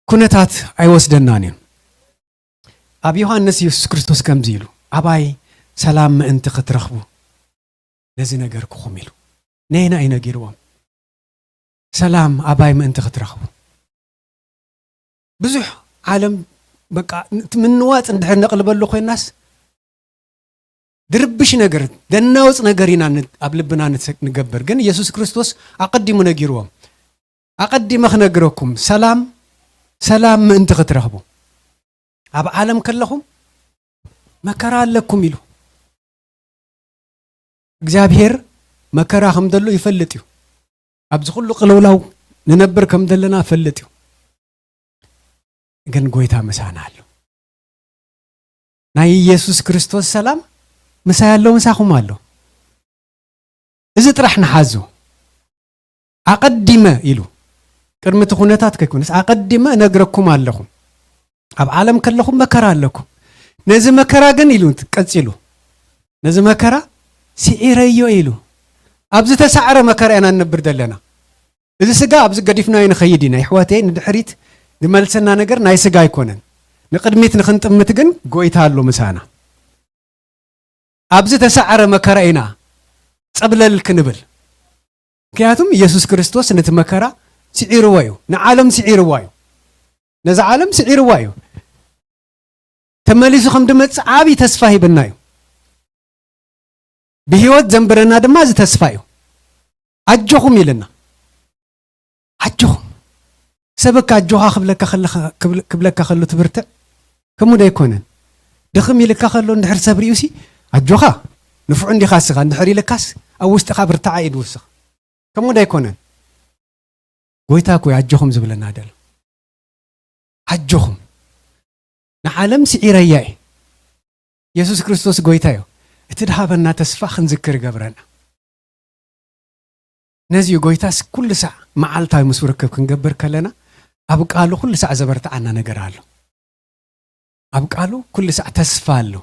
ኩነታት ኣይወስደናን እዩ። ኣብ ዮሃንስ የሱስ ክርስቶስ ከምዚ ኢሉ፣ "ኣባይ ሰላም ምእንቲ ክትረኽቡ ነዚ ነገርኩኹም" ኢሉ። ነየና እዩ ነጊርዎም? ሰላም ኣባይ ምእንቲ ክትረኽቡ። ብዙሕ ዓለም በቃ ንቲ ምንዋጽ እንድሕር ነቕልበሉ ኮይናስ ድርብሽ ነገር፣ ደናውጽ ነገር ኢና ን-፣ ኣብ ልብና ንስ-፣ ንገብር። ግን የሱስ ክርስቶስ ኣቐዲሙ ነጊርዎም። "ኣቐዲመ ክነግረኩም፣ ሰላም፣ ሰላም ምእንቲ ክትረኽቡ። ኣብ ዓለም ከለኹም መከራ ኣለኩም" ኢሉ። እግዚኣብሔር መከራ ከም ዘሎ ይፈልጥ እዩ። ኣብዚ ኩሉ ቅልውላው ንነብር ከም ዘለና ይፈልጥ እዩ። ግን ጎይታ ምሳና ኣሎ። ናይ ኢየሱስ ክርስቶስ ሰላም ምሳይ ኣሎ፣ ምሳኹም ኣሎ። እዚ ጥራሕ ንሓዞ። ኣቐዲመ ኢሉ፣ ቅድሚ እቲ ኩነታት ከይኮነስ፣ "ኣቐዲመ እነግረኩም ኣለኹ፣ ኣብ ዓለም ከለኹም መከራ ኣለኩም። ነዚ መከራ ግን" ኢሉ ቀጺሉ፣ "ነዚ መከራ ስዒረዮ" ኢሉ። ኣብ ዝተሳዕረ መከራ ኢና ንነብር ዘለና። እዚ ስጋ ኣብዚ ገዲፍናዮ ንኸይድ ኢና። የሕዋተይ፣ ንድሕሪት ዝመልሰና ነገር ናይ ስጋ ኣይኮነን። ንቕድሚት ንኽንጥምት ግን ጎይታ ኣሎ ምሳና። ኣብዚ ተሳዕረ መከራ ኢና ጸብለል ክንብል። ምክንያቱም ኢየሱስ ክርስቶስ ነቲ መከራ ስዒርዎ እዩ። ንዓለም ስዒርዋ እዩ። ነዛ ዓለም ስዒርዋ እዩ። ተመሊሱ ከም ድመጽእ ዓቢ ተስፋ ሂብና እዩ። ብህይወት ዘንብረና ድማ እዚ ተስፋ እዩ። ኣጆኹም ኢልና። ኣጆኹም። ሰብ እካ ኣጆኻ ክብለካ ከለኻ፣ ክብል-፣ ክብለካ ከሎ ትብርትዕ። ከምኡ ዶ ኣይኮነን? ድኽም ኢልካ ከሎ እንድሕር ሰብ ሪኡሲ፣ ኣጆኻ፣ ንፉዕ እንዲኻ እስኻ፣ እንድሕር ኢልካስ፣ ኣብ ውሽጥኻ ብርታዓ ኢሉ ውስኽ። ከምኡ ዶ ኣይኮነን? ጎይታ እኮ እዩ ኣጆኹም ዝብለና ደሎ። ኣጆኹም። ንዓለም ስዒረያ እየ። የሱስ ክርስቶስ ጎይታ እዩ። እቲ ድሃበና ተስፋ ክንዝክር ይገብረና። ነዚ እዩ ጎይታስ ኩሉ ሳዕ መዓልታዊ ምስኡ ርክብ ክንገብር ከለና፣ ኣብ ቃሉ ኩሉ ሳዕ ዘበርትዓና ነገር ኣሎ። ኣብ ቃሉ ኩሉ ሳዕ ተስፋ ኣሎ።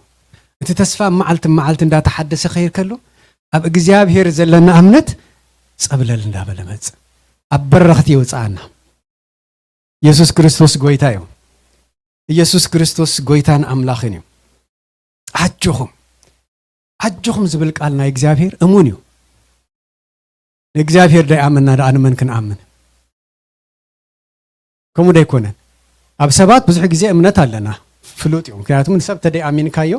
እቲ ተስፋ መዓልቲ መዓልቲ እንዳተሓደሰ ክኸይድ ከሎ፣ ኣብ እግዚኣብሔር ዘለና እምነት ጸብለል እንዳበለ መጽእ። ኣብ በረኽቲ የውጽኣና። የሱስ ክርስቶስ ጎይታ እዩ። ኢየሱስ ክርስቶስ ጎይታን ኣምላኽን እዩ። ኣጆኹም፣ ኣጆኹም ዝብል ቃል ናይ እግዚኣብሔር እሙን እዩ። ንእግዚኣብሔር ደይኣመንና ደኣ ንመን ክንኣምን? ከምኡ ደይኮነን? ኣብ ሰባት ብዙሕ ግዜ እምነት ኣለና፣ ፍሉጥ እዩ። ምክንያቱ ንሰብ ተደይኣሚንካዮ፣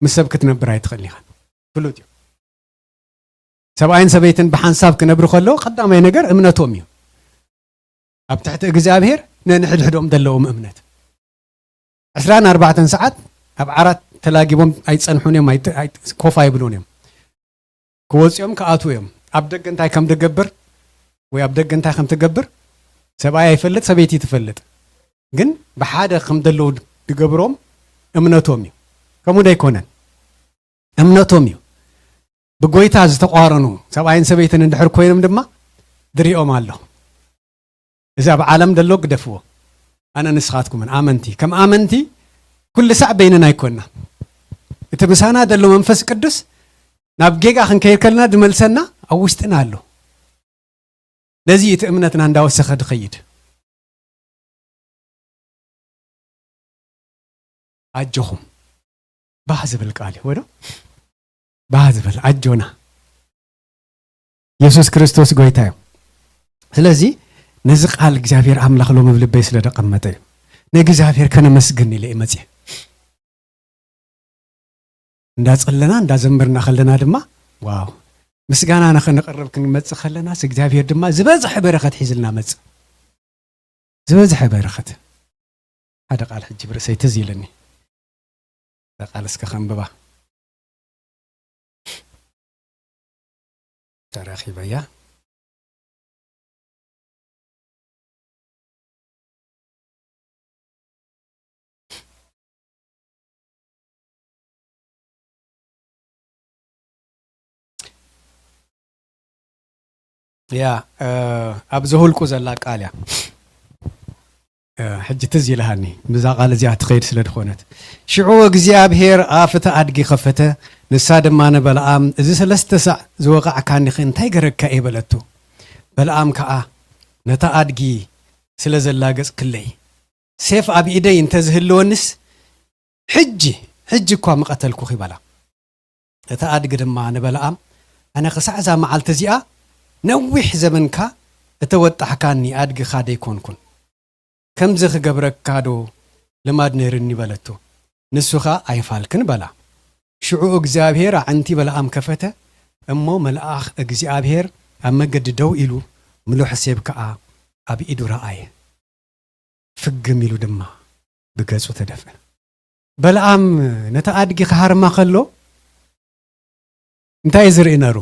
ምስ ሰብ ክትነብር ኣይትኽእልን ኢኻ። ፍሉጥ እዩ። ሰብኣይን ሰበይትን ብሓንሳብ ክነብሩ ከለዉ፣ ቀዳማይ ነገር እምነቶም እዩ። ኣብ ትሕቲ እግዚኣብሔር ነንሕድሕዶም ዘለዎም እምነት። ዕስራን ኣርባዕተን ሰዓት ኣብ ዓራት ተላጊቦም ኣይጸንሑን እዮም፣ ኣይት-፣ ኣይት-፣ ኮፍ ኣይብሉን እዮም። ክወጹ እዮም፣ ክኣትዉ እዮም። ኣብ ደገ እንታይ ከም ዝገብር ወይ ኣብ ደገ እንታይ ከም ትገብር ሰብኣይ ኣይፈልጥ፣ ሰበይቲ ትፈልጥ። ግን ብሓደ ከም ዘለዉ ዝገብሮም እምነቶም እዩ። ከምኡ ዶ ኣይኮነን? እምነቶም እዩ። ብጎይታ ዝተቋረኑ ሰብኣይን ሰበይትን እንድሕር ኮይኖም ድማ ድሪኦም ኣሎ። እዚ ኣብ ዓለም ዘሎ ግደፍዎ። ኣነ ንስኻትኩምን ኣመንቲ፣ ከም ኣመንቲ ኩሉ ሳዕ በይንና ኣይኮንና። እቲ ምሳና ዘሎ መንፈስ ቅዱስ ናብ ጌጋ ክንከይድ ከለና ዝመልሰና ኣብ ውሽጥና ኣሎ። ነዚ እቲ እምነትና እንዳወሰኸ ድኸይድ። ኣጆኹም። ባህ ዝብል ቃል እዩ፣ ወዶ? ባህ ዝብል፣ ኣጆና። የሱስ ክርስቶስ ጎይታ እዩ። ስለዚ ነዚ ቃል እግዚኣብሔር ኣምላኽ ሎም ኣብ ልበይ ስለ ደቐመጠ እዩ። ንእግዚኣብሔር ከነመስግን ኢለ እየ መጽየ። እንዳጸለና፣ እንዳዘመርና ከለና ድማ፣ ዋው፣ ምስጋና ንኸነቕርብ ክንመጽእ ከለናስ እግዚኣብሔር ድማ ዝበዝሐ በረኸት ሒዝልና መጽእ። ዝበዝሐ በረኸት። ሓደ ቃል ሕጂ ብርእሰይ ትዝ ኢለኒ። እዛ ቃል እስከ ከንብባ። ተረኺበያ። ያ፣ እ፣ ኣብ ዘሁልቁ ዘላ ቃል እያ። እ፣ ሕጂ ትዝ ኢልሃኒ፣ ብዛ ቃል እዚኣ ትኸይድ ስለ ዝኾነት። ሽዑ እግዚኣብሔር ኣፍ እቲ ኣድጊ ኸፈተ፣ ንሳ ድማ ንበለዓም፣ "እዚ ሰለስተ ሳዕ ዝወቓዕካኒኸ እንታይ ገረካ እየ?" በለቶ። በለዓም ከኣ፣ "ነታ ኣድጊ ስለ ዘላገጽክለይ፣ ሴፍ ኣብ ኢደይ እንተ ዝህልወንስ፣ ሕጂ፣ ሕጂ እኳ ምቐተልኩኺ" በላ። እቲ ኣድጊ ድማ ንበለዓም፣ "ኣነ ክሳዕ እዛ መዓልቲ እዚኣ ነዊሕ ዘበንካ እተወጣሕካኒ ኣድግኻ ደይኮንኩን? ከምዚ ክገብረካዶ ልማድ ነይርኒ?" በለቶ። ንሱ ኸኣ፣ "ኣይፋልክን" በላ። ሽዑ እግዚኣብሔር ኣዕንቲ በለዓም ከፈተ፣ እሞ መልኣኽ እግዚኣብሔር ኣብ መገዲ ደው ኢሉ፣ ምሉሕ ሴብ ከኣ ኣብ ኢዱ ረኣየ። ፍግም ኢሉ ድማ ብገጹ ተደፍአ። በለዓም ነታ ኣድጊ ክሃርማ ከሎ እንታይ እዩ ዝርኢ ነሩ?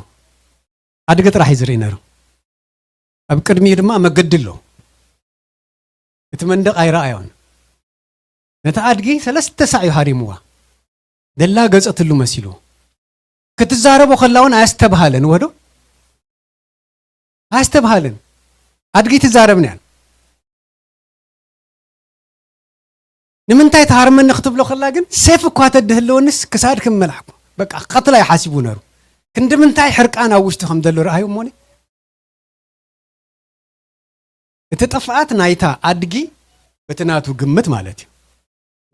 ኣድጊ ጥራሕ እዩ ዝርኢ ነሩ። ኣብ ቅድሚኡ ድማ መገዲ ኣሎ። እቲ መንደቕ ኣይረኣዮን። ነታ ኣድጊ ሰለስተ ሳዕ እዩ ሃሪምዋ። ደላ ገጸትሉ መሲሉ። ክትዛረቦ ከላ እውን ኣያስተብሃለን፣ ወዶ? ኣያስተብሃለን። ኣድጊ ትዛረብን እያን። ንምንታይ ትሃርመኒ ክትብሎ ከላ ግን፣ ሴፍ እኳ ተድህልወንስ ክሳድ ክመላሕኩ። በቃ፣ ቀትላ እዩ ሓሲቡ ነሩ። ክንዲ ምንታይ ሕርቃን ኣብ ውሽጡ ከም ዘሎ ረኣዩ እሞኒ። እቲ ጥፍኣት ናይታ ኣድጊ፣ በቲ ናቱ ግምት ማለት እዩ።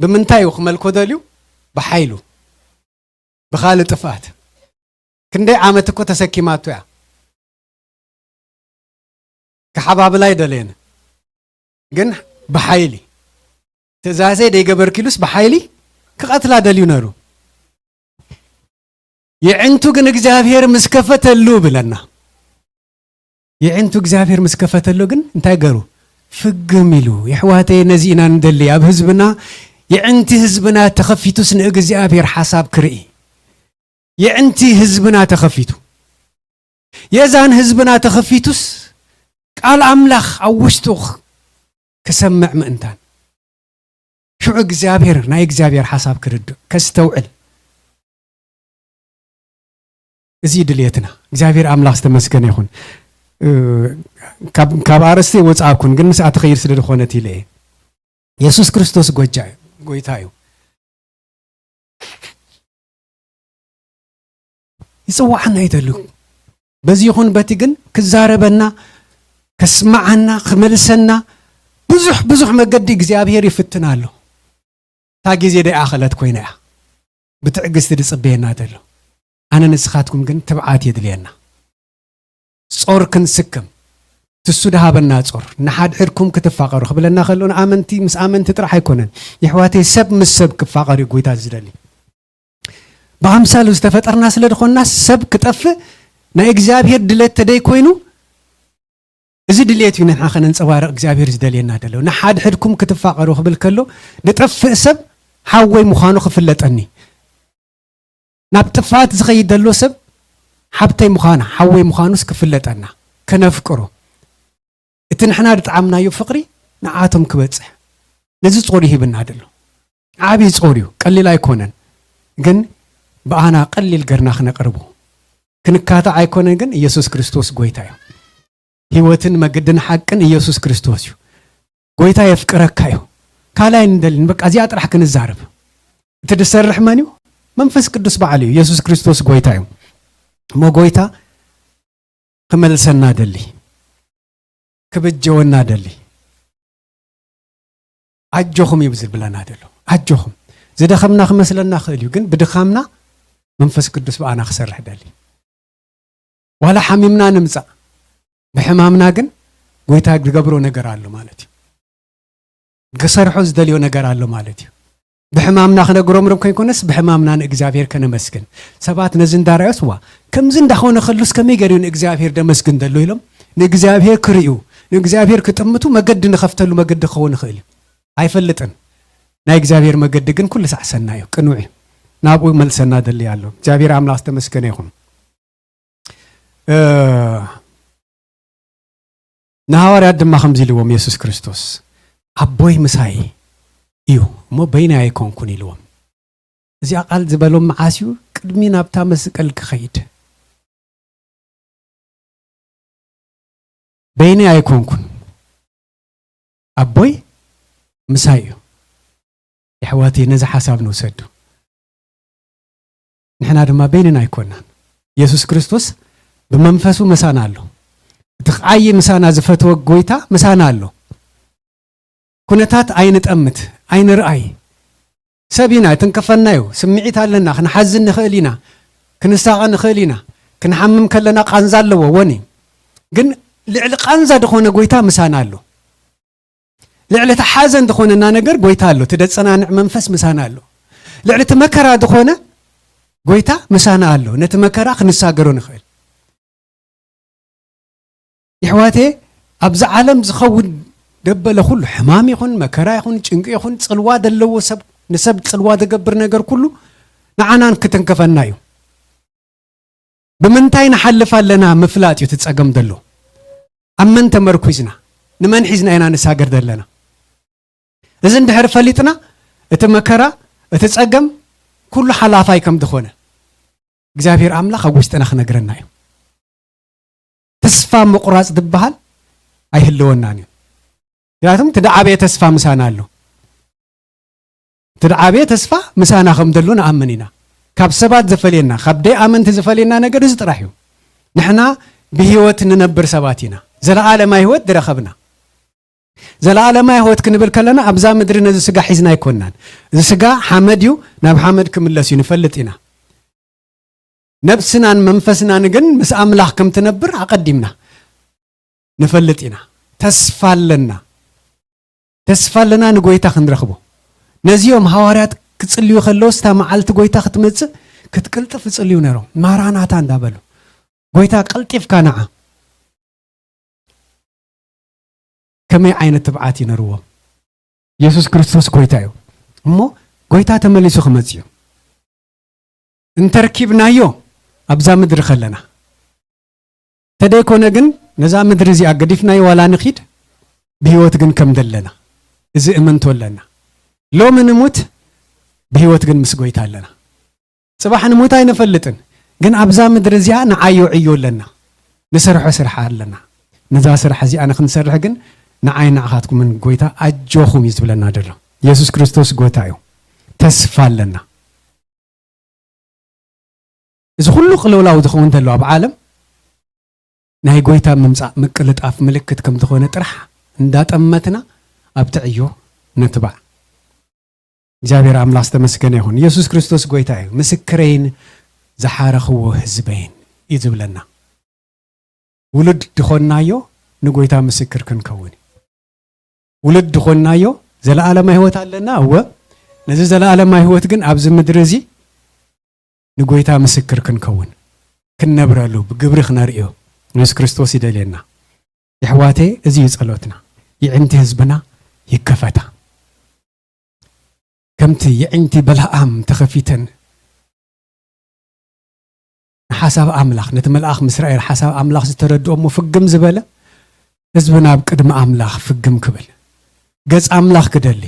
ብምንታይ እዩ ክመልኮ ደልዩ? ብሓይሉ። ብኻልእ ጥፍኣት። ክንደይ ዓመት እኮ ተሰኪማቶ እያ። ክሓባብላ ኣይደለየን። ግን ብሓይሊ። ትእዛዘይ ደይገበርኪሉስ ብሓይሊ ክቐትላ ደልዩ ነሩ። የዕንቱ ግን እግዚኣብሔር ምስ ከፈተሉ ብለና። የዕንቱ እግዚኣብሔር ምስ ከፈተሉ ግን እንታይ ገሩ? ፍግም ኢሉ። የሕዋተይ፣ ነዚ ኢና ንደሊ። ኣብ ህዝብና፣ የዕንቲ ህዝብና ተኸፊቱስ ንእግዚኣብሔር ሓሳብ ክርኢ። የዕንቲ ህዝብና ተኸፊቱ። የዛን ህዝብና ተኸፊቱስ ቃል ኣምላኽ ኣብ ውሽጡ ክሰምዕ ምእንታን። ሽዑ እግዚኣብሔር፣ ናይ እግዚኣብሔር ሓሳብ ክርድእ፣ ከስተውዕል። እዚ ድልየትና። እግዚኣብሔር ኣምላኽ ዝተመስገነ ይኹን። እ፣ ካብ፣ ካብ ኣርእስቲ ወጻእኩን፣ ግን ምስኣ ትኸይድ ስለ ዝኾነት ኢለ እየ። የሱስ ክርስቶስ ጎጃ-፣ ጎይታ እዩ። ይጽዋዓና እዩ ተሉ። በዚ ይኹን በቲ ግን ክዛረበና፣ ከስምዓና፣ ክመልሰና ብዙሕ፣ ብዙሕ መገዲ እግዚኣብሔር ይፍትን ኣሎ። እታ ግዜ ደይኣኸለት ኮይና እያ ብትዕግስቲ ዝጽበየና ዘሎ። ኣነ ንስኻትኩም ግን ትብዓት የድልየና። ጾር ክንስከም፣ ትሱ ድሃበና ጾር፣ ንሓድሕድኩም ክትፋቐሩ ክብለና ከሎ ንኣመንቲ፣ ምስ ኣመንቲ ጥራሕ ኣይኮነን። የሕዋተይ፣ ሰብ ምስ ሰብ ክፋቐር እዩ ጎይታ ዝደሊ። ብኣምሳሉ ዝተፈጠርና ስለ ዝኾንና ሰብ ክጠፍእ ናይ እግዚኣብሔር ድሌት ተደይ ኮይኑ፣ እዚ ድሌት እዩ ንሕና ከነንጸባርቕ እግዚኣብሔር ዝደልየና ደሎ። ንሓድሕድኩም ክትፋቐሩ ክብል ከሎ፣ ዝጠፍእ ሰብ ሓወይ ምዃኑ ክፍለጠኒ፣ ናብ ጥፍኣት ዝኸይድ ዘሎ ሰብ ሓብተይ ምዃና፣ ሓወይ ምዃኑስ ክፍለጠና፣ ከነፍቅሮ። እቲ ንሕና ዝጠዓምናዮ ፍቕሪ ንዓቶም ክበጽሕ፣ ነዚ ጾር ይሂብና ደሎ። ዓብዪ ጾር እዩ፣ ቀሊል ኣይኮነን። ግን ብኣና ቀሊል ገርና ክነቕርቦ፣ ክንካታዕ ኣይኮነን። ግን ኢየሱስ ክርስቶስ ጎይታ እዩ። ህይወትን መገድን ሓቅን ኢየሱስ ክርስቶስ እዩ። ጎይታ የፍቅረካ እዩ። ካልኣይ ንደልን፣ በቃ እዚኣ ጥራሕ ክንዛረብ። እቲ ዝሰርሕ መን እዩ? መንፈስ ቅዱስ በዓል እዩ። ኢየሱስ ክርስቶስ ጎይታ እዩ። እሞ ጎይታ ክመልሰና ደሊ፣ ክብጀወና ደሊ። ኣጆኹም እዩ ዝብለና ዘሎ። ኣጆኹም። ዝደኸምና ክመስለና ክእል እዩ፣ ግን ብድኻምና መንፈስ ቅዱስ ብኣና ክሰርሕ ደሊ። ዋላ ሓሚምና ንምጻእ፣ ብሕማምና ግን ጎይታ ዝገብሮ ነገር ኣሎ ማለት እዩ። ክሰርሖ ዝደልዮ ነገር ኣሎ ማለት እዩ። ብሕማምና ክነግሮም ርም ከይኮነስ፣ ብሕማምና ንእግዚኣብሔር ከነመስግን። ሰባት ነዚ እንዳረኣዮስ፣ "ዋ፣ ከምዚ እንዳኾነ ከሉስ ከመይ ገይሩ ንእግዚኣብሔር ደመስግን ደሎ?" ኢሎም ንእግዚኣብሔር ክርእዩ፣ ንእግዚኣብሔር ክጥምቱ መገዲ ንኸፍተሉ መገዲ ክኸውን ይኽእል እዩ። ኣይፈልጥን። ናይ እግዚኣብሔር መገዲ ግን ኩሉ ሳዕ ሰናይ እዩ፣ ቅኑዕ እዩ። ናብኡ መልሰና ደሊ ኣሎ። እግዚኣብሔር ኣምላኽ ዝተመስገነ ይኹን። እ፣ ንሃዋርያት ድማ ከምዚ ኢልዎም የሱስ ክርስቶስ፣ "ኣቦይ ምሳይ እዩ እሞ በይነይ ኣይኮንኩን" ኢልዎም። እዚኣ ቃል ዝበሎም መዓስ እዩ? ቅድሚ ናብታ መስቀል ክኸይድ። "በይነይ ኣይኮንኩን፣ ኣቦይ ምሳይ እዩ።" የሕዋተይ፣ ነዚ ሓሳብ ንውሰዱ። ንሕና ድማ በይንና ኣይኮናን። የሱስ ክርስቶስ ብመንፈሱ ምሳና ኣሎ። እቲ ክዓዪ ምሳና ዝፈትወ ጎይታ ምሳና ኣሎ። ኩነታት ኣይንጠምት፣ ኣይንርኣይ። ሰብ ኢና፣ ትንከፈና እዩ። ስምዒት ኣለና፣ ክንሓዝን ንኽእል ኢና፣ ክንሳቐ ንኽእል ኢና። ክንሓምም ከለና ቃንዛ ኣለዎ፣ ወኒ። ግን ልዕሊ ቃንዛ ዝኾነ ጎይታ ምሳና ኣሎ። ልዕሊ እቲ ሓዘን ዝኾነና ነገር ጎይታ ኣሎ፣ እቲ ዘጸናንዕ መንፈስ ምሳና ኣሎ። ልዕሊ እቲ መከራ ዝኾነ ጎይታ ምሳና ኣሎ፣ ነቲ መከራ ክንሳገሮ ንኽእል። የሕዋቴ፣ ኣብዚ ዓለም ዝኸውን ደበለ ኩሉ፣ ሕማም ይኹን፣ መከራ ይኹን፣ ጭንቂ ይኹን፣ ጽልዋ ዘለዎ ሰብ፣ ንሰብ ጽልዋ ዝገብር ነገር ኩሉ ንዓናን ክትንከፈና እዩ። ብምንታይ ንሓልፍ ኣለና ምፍላጥ እዩ እቲ ጸገም ዘሎ። ኣብ መን ተመርኩዝና፣ ንመን ሒዝና ኢና ንሳገር ዘለና? እዚ እንድሕር ፈሊጥና፣ እቲ መከራ፣ እቲ ጸገም ኩሉ ሓላፋይ ከም ዝኾነ እግዚኣብሔር ኣምላኽ ኣብ ውሽጥና ክነግረና እዩ። ተስፋ ምቑራጽ ዝበሃል ኣይህልወናን እዩ። ምክንያቱም እቲ ደዓበየ ተስፋ ምሳና ኣሎ። እቲ ደዓበየ ተስፋ ምሳና ከም ዘሎ ንኣምን ኢና። ካብ ሰባት ዘፈልየና፣ ካብ ደይ ኣመንቲ ዝፈልየና ነገር እዚ ጥራሕ እዩ። ንሕና ብህይወት ንነብር ሰባት ኢና። ዘለዓለማዊ ህይወት ዝረኸብና። ዘለዓለማዊ ህይወት ክንብል ከለና ኣብዛ ምድሪ ነዚ ስጋ ሒዝና ኣይኮንናን። እዚ ስጋ ሓመድ እዩ፣ ናብ ሓመድ ክምለስ እዩ ንፈልጥ ኢና። ነብስናን መንፈስናን ግን ምስ ኣምላኽ ከም ትነብር ኣቐዲምና ንፈልጥ ኢና። ተስፋ ኣለና። ተስፋ ኣለና ንጎይታ ክንረኽቦ። ነዚኦም ሃዋርያት ክጽልዩ ከለውስ እታ መዓልቲ ጎይታ ክትመጽእ ክትቅልጥፍ ይጽልዩ ነይሮም። ማራናታ እንዳበሉ፣ "ጎይታ ቀልጢፍካ ንዓ!" ከመይ ዓይነት ትብዓት እዩ ነርዎም? የሱስ ክርስቶስ ጎይታ እዩ። እሞ ጎይታ ተመሊሱ ክመጽእ እዩ። እንተርኪብናዮ ኣብዛ ምድሪ ከለና፣ ተደይኮነ ግን ነዛ ምድሪ እዚኣ ገዲፍናዮ ዋላ ንኺድ፣ ብህይወት ግን ከም ዘለና እዚ እምንቶ ኣለና። ሎሚ ንሙት፣ ብህይወት ግን ምስ ጎይታ ኣለና። ጽባሕ ንሙት ኣይንፈልጥን፣ ግን ኣብዛ ምድሪ እዚኣ ንዓዮ ዕዮ ኣለና። ንሰርሖ ስራሕ ኣለና። ነዛ ስራሕ እዚኣ ንክንሰርሕ ግን ንዓይ ንዓኻትኩምን ጎይታ ኣጆኹም እዩ ዝብለና ዘሎ። የሱስ ክርስቶስ ጎይታ እዩ። ተስፋ ኣለና። እዚ ኩሉ ቅልውላው ዝኸውን ዘሎ ኣብ ዓለም ናይ ጎይታ ምምጻእ ምቅልጣፍ ምልክት ከም ዝኾነ ጥራሕ እንዳጠመትና ኣብቲ ዕዮ ንትባዕ። እግዚኣብሔር ኣምላኽ ዝተመስገነ ይኹን። የሱስ ክርስቶስ ጎይታ እዩ። "ምስክረይን ዝሓረኽዎ ህዝበይን" እዩ ዝብለና። ውሉድ ድኾንናዮ ንጎይታ ምስክር ክንከውን እዩ። ውሉድ ድኾንናዮ ዘለኣለማዊ ህይወት ኣለና። እወ፣ ነዚ ዘለኣለማዊ ህይወት ግን ኣብዚ ምድሪ እዚ ንጎይታ ምስክር ክንከውን፣ ክንነብረሉ፣ ብግብሪ ክነርእዮ የሱስ ክርስቶስ ይደልየና። የሕዋተይ፣ እዚ እዩ ጸሎትና። የዕንቲ ህዝብና ይከፈታ። ከምቲ የዕንቲ በለዓም ተኸፊተን ንሓሳብ ኣምላኽ፣ ነቲ መልኣኽ ምስ ረኣየ ሓሳብ ኣምላኽ ዝተረድኦ እሞ ፍግም ዝበለ፣ ህዝብና ኣብ ቅድሚ ኣምላኽ ፍግም ክብል፣ ገጽ ኣምላኽ ክደሊ፣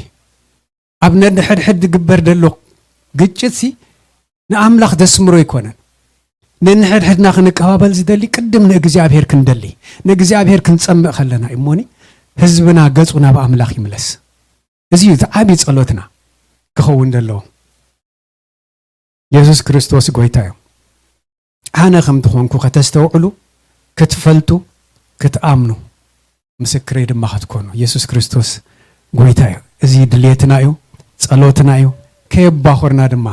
ኣብ ነንሕድሕድ ዝግበር ዘሎ ግጭትሲ ንኣምላኽ ዘስምሮ ኣይኮነን። ነንሕድሕድና ክንቀባበል ዝደሊ ቅድም ንእግዚኣብሔር ክንደሊ፣ ንእግዚኣብሔር ክንጸምእ ከለና እሞኒ ህዝብና ገጹ ናብ ኣምላኽ ይምለስ። እዚ እዩ እቲ ዓቢ ጸሎትና ክኸውን ዘለዎ። የሱስ ክርስቶስ ጎይታ እዩ። ኣነ ከም ዝኾንኩ ከተስተውዕሉ፣ ክትፈልጡ፣ ክትኣምኑ፣ ምስክረይ ድማ ክትኮኑ። የሱስ ክርስቶስ ጎይታ እዩ። እዚ ድልየትና እዩ፣ ጸሎትና እዩ። ከየባኾርና ድማ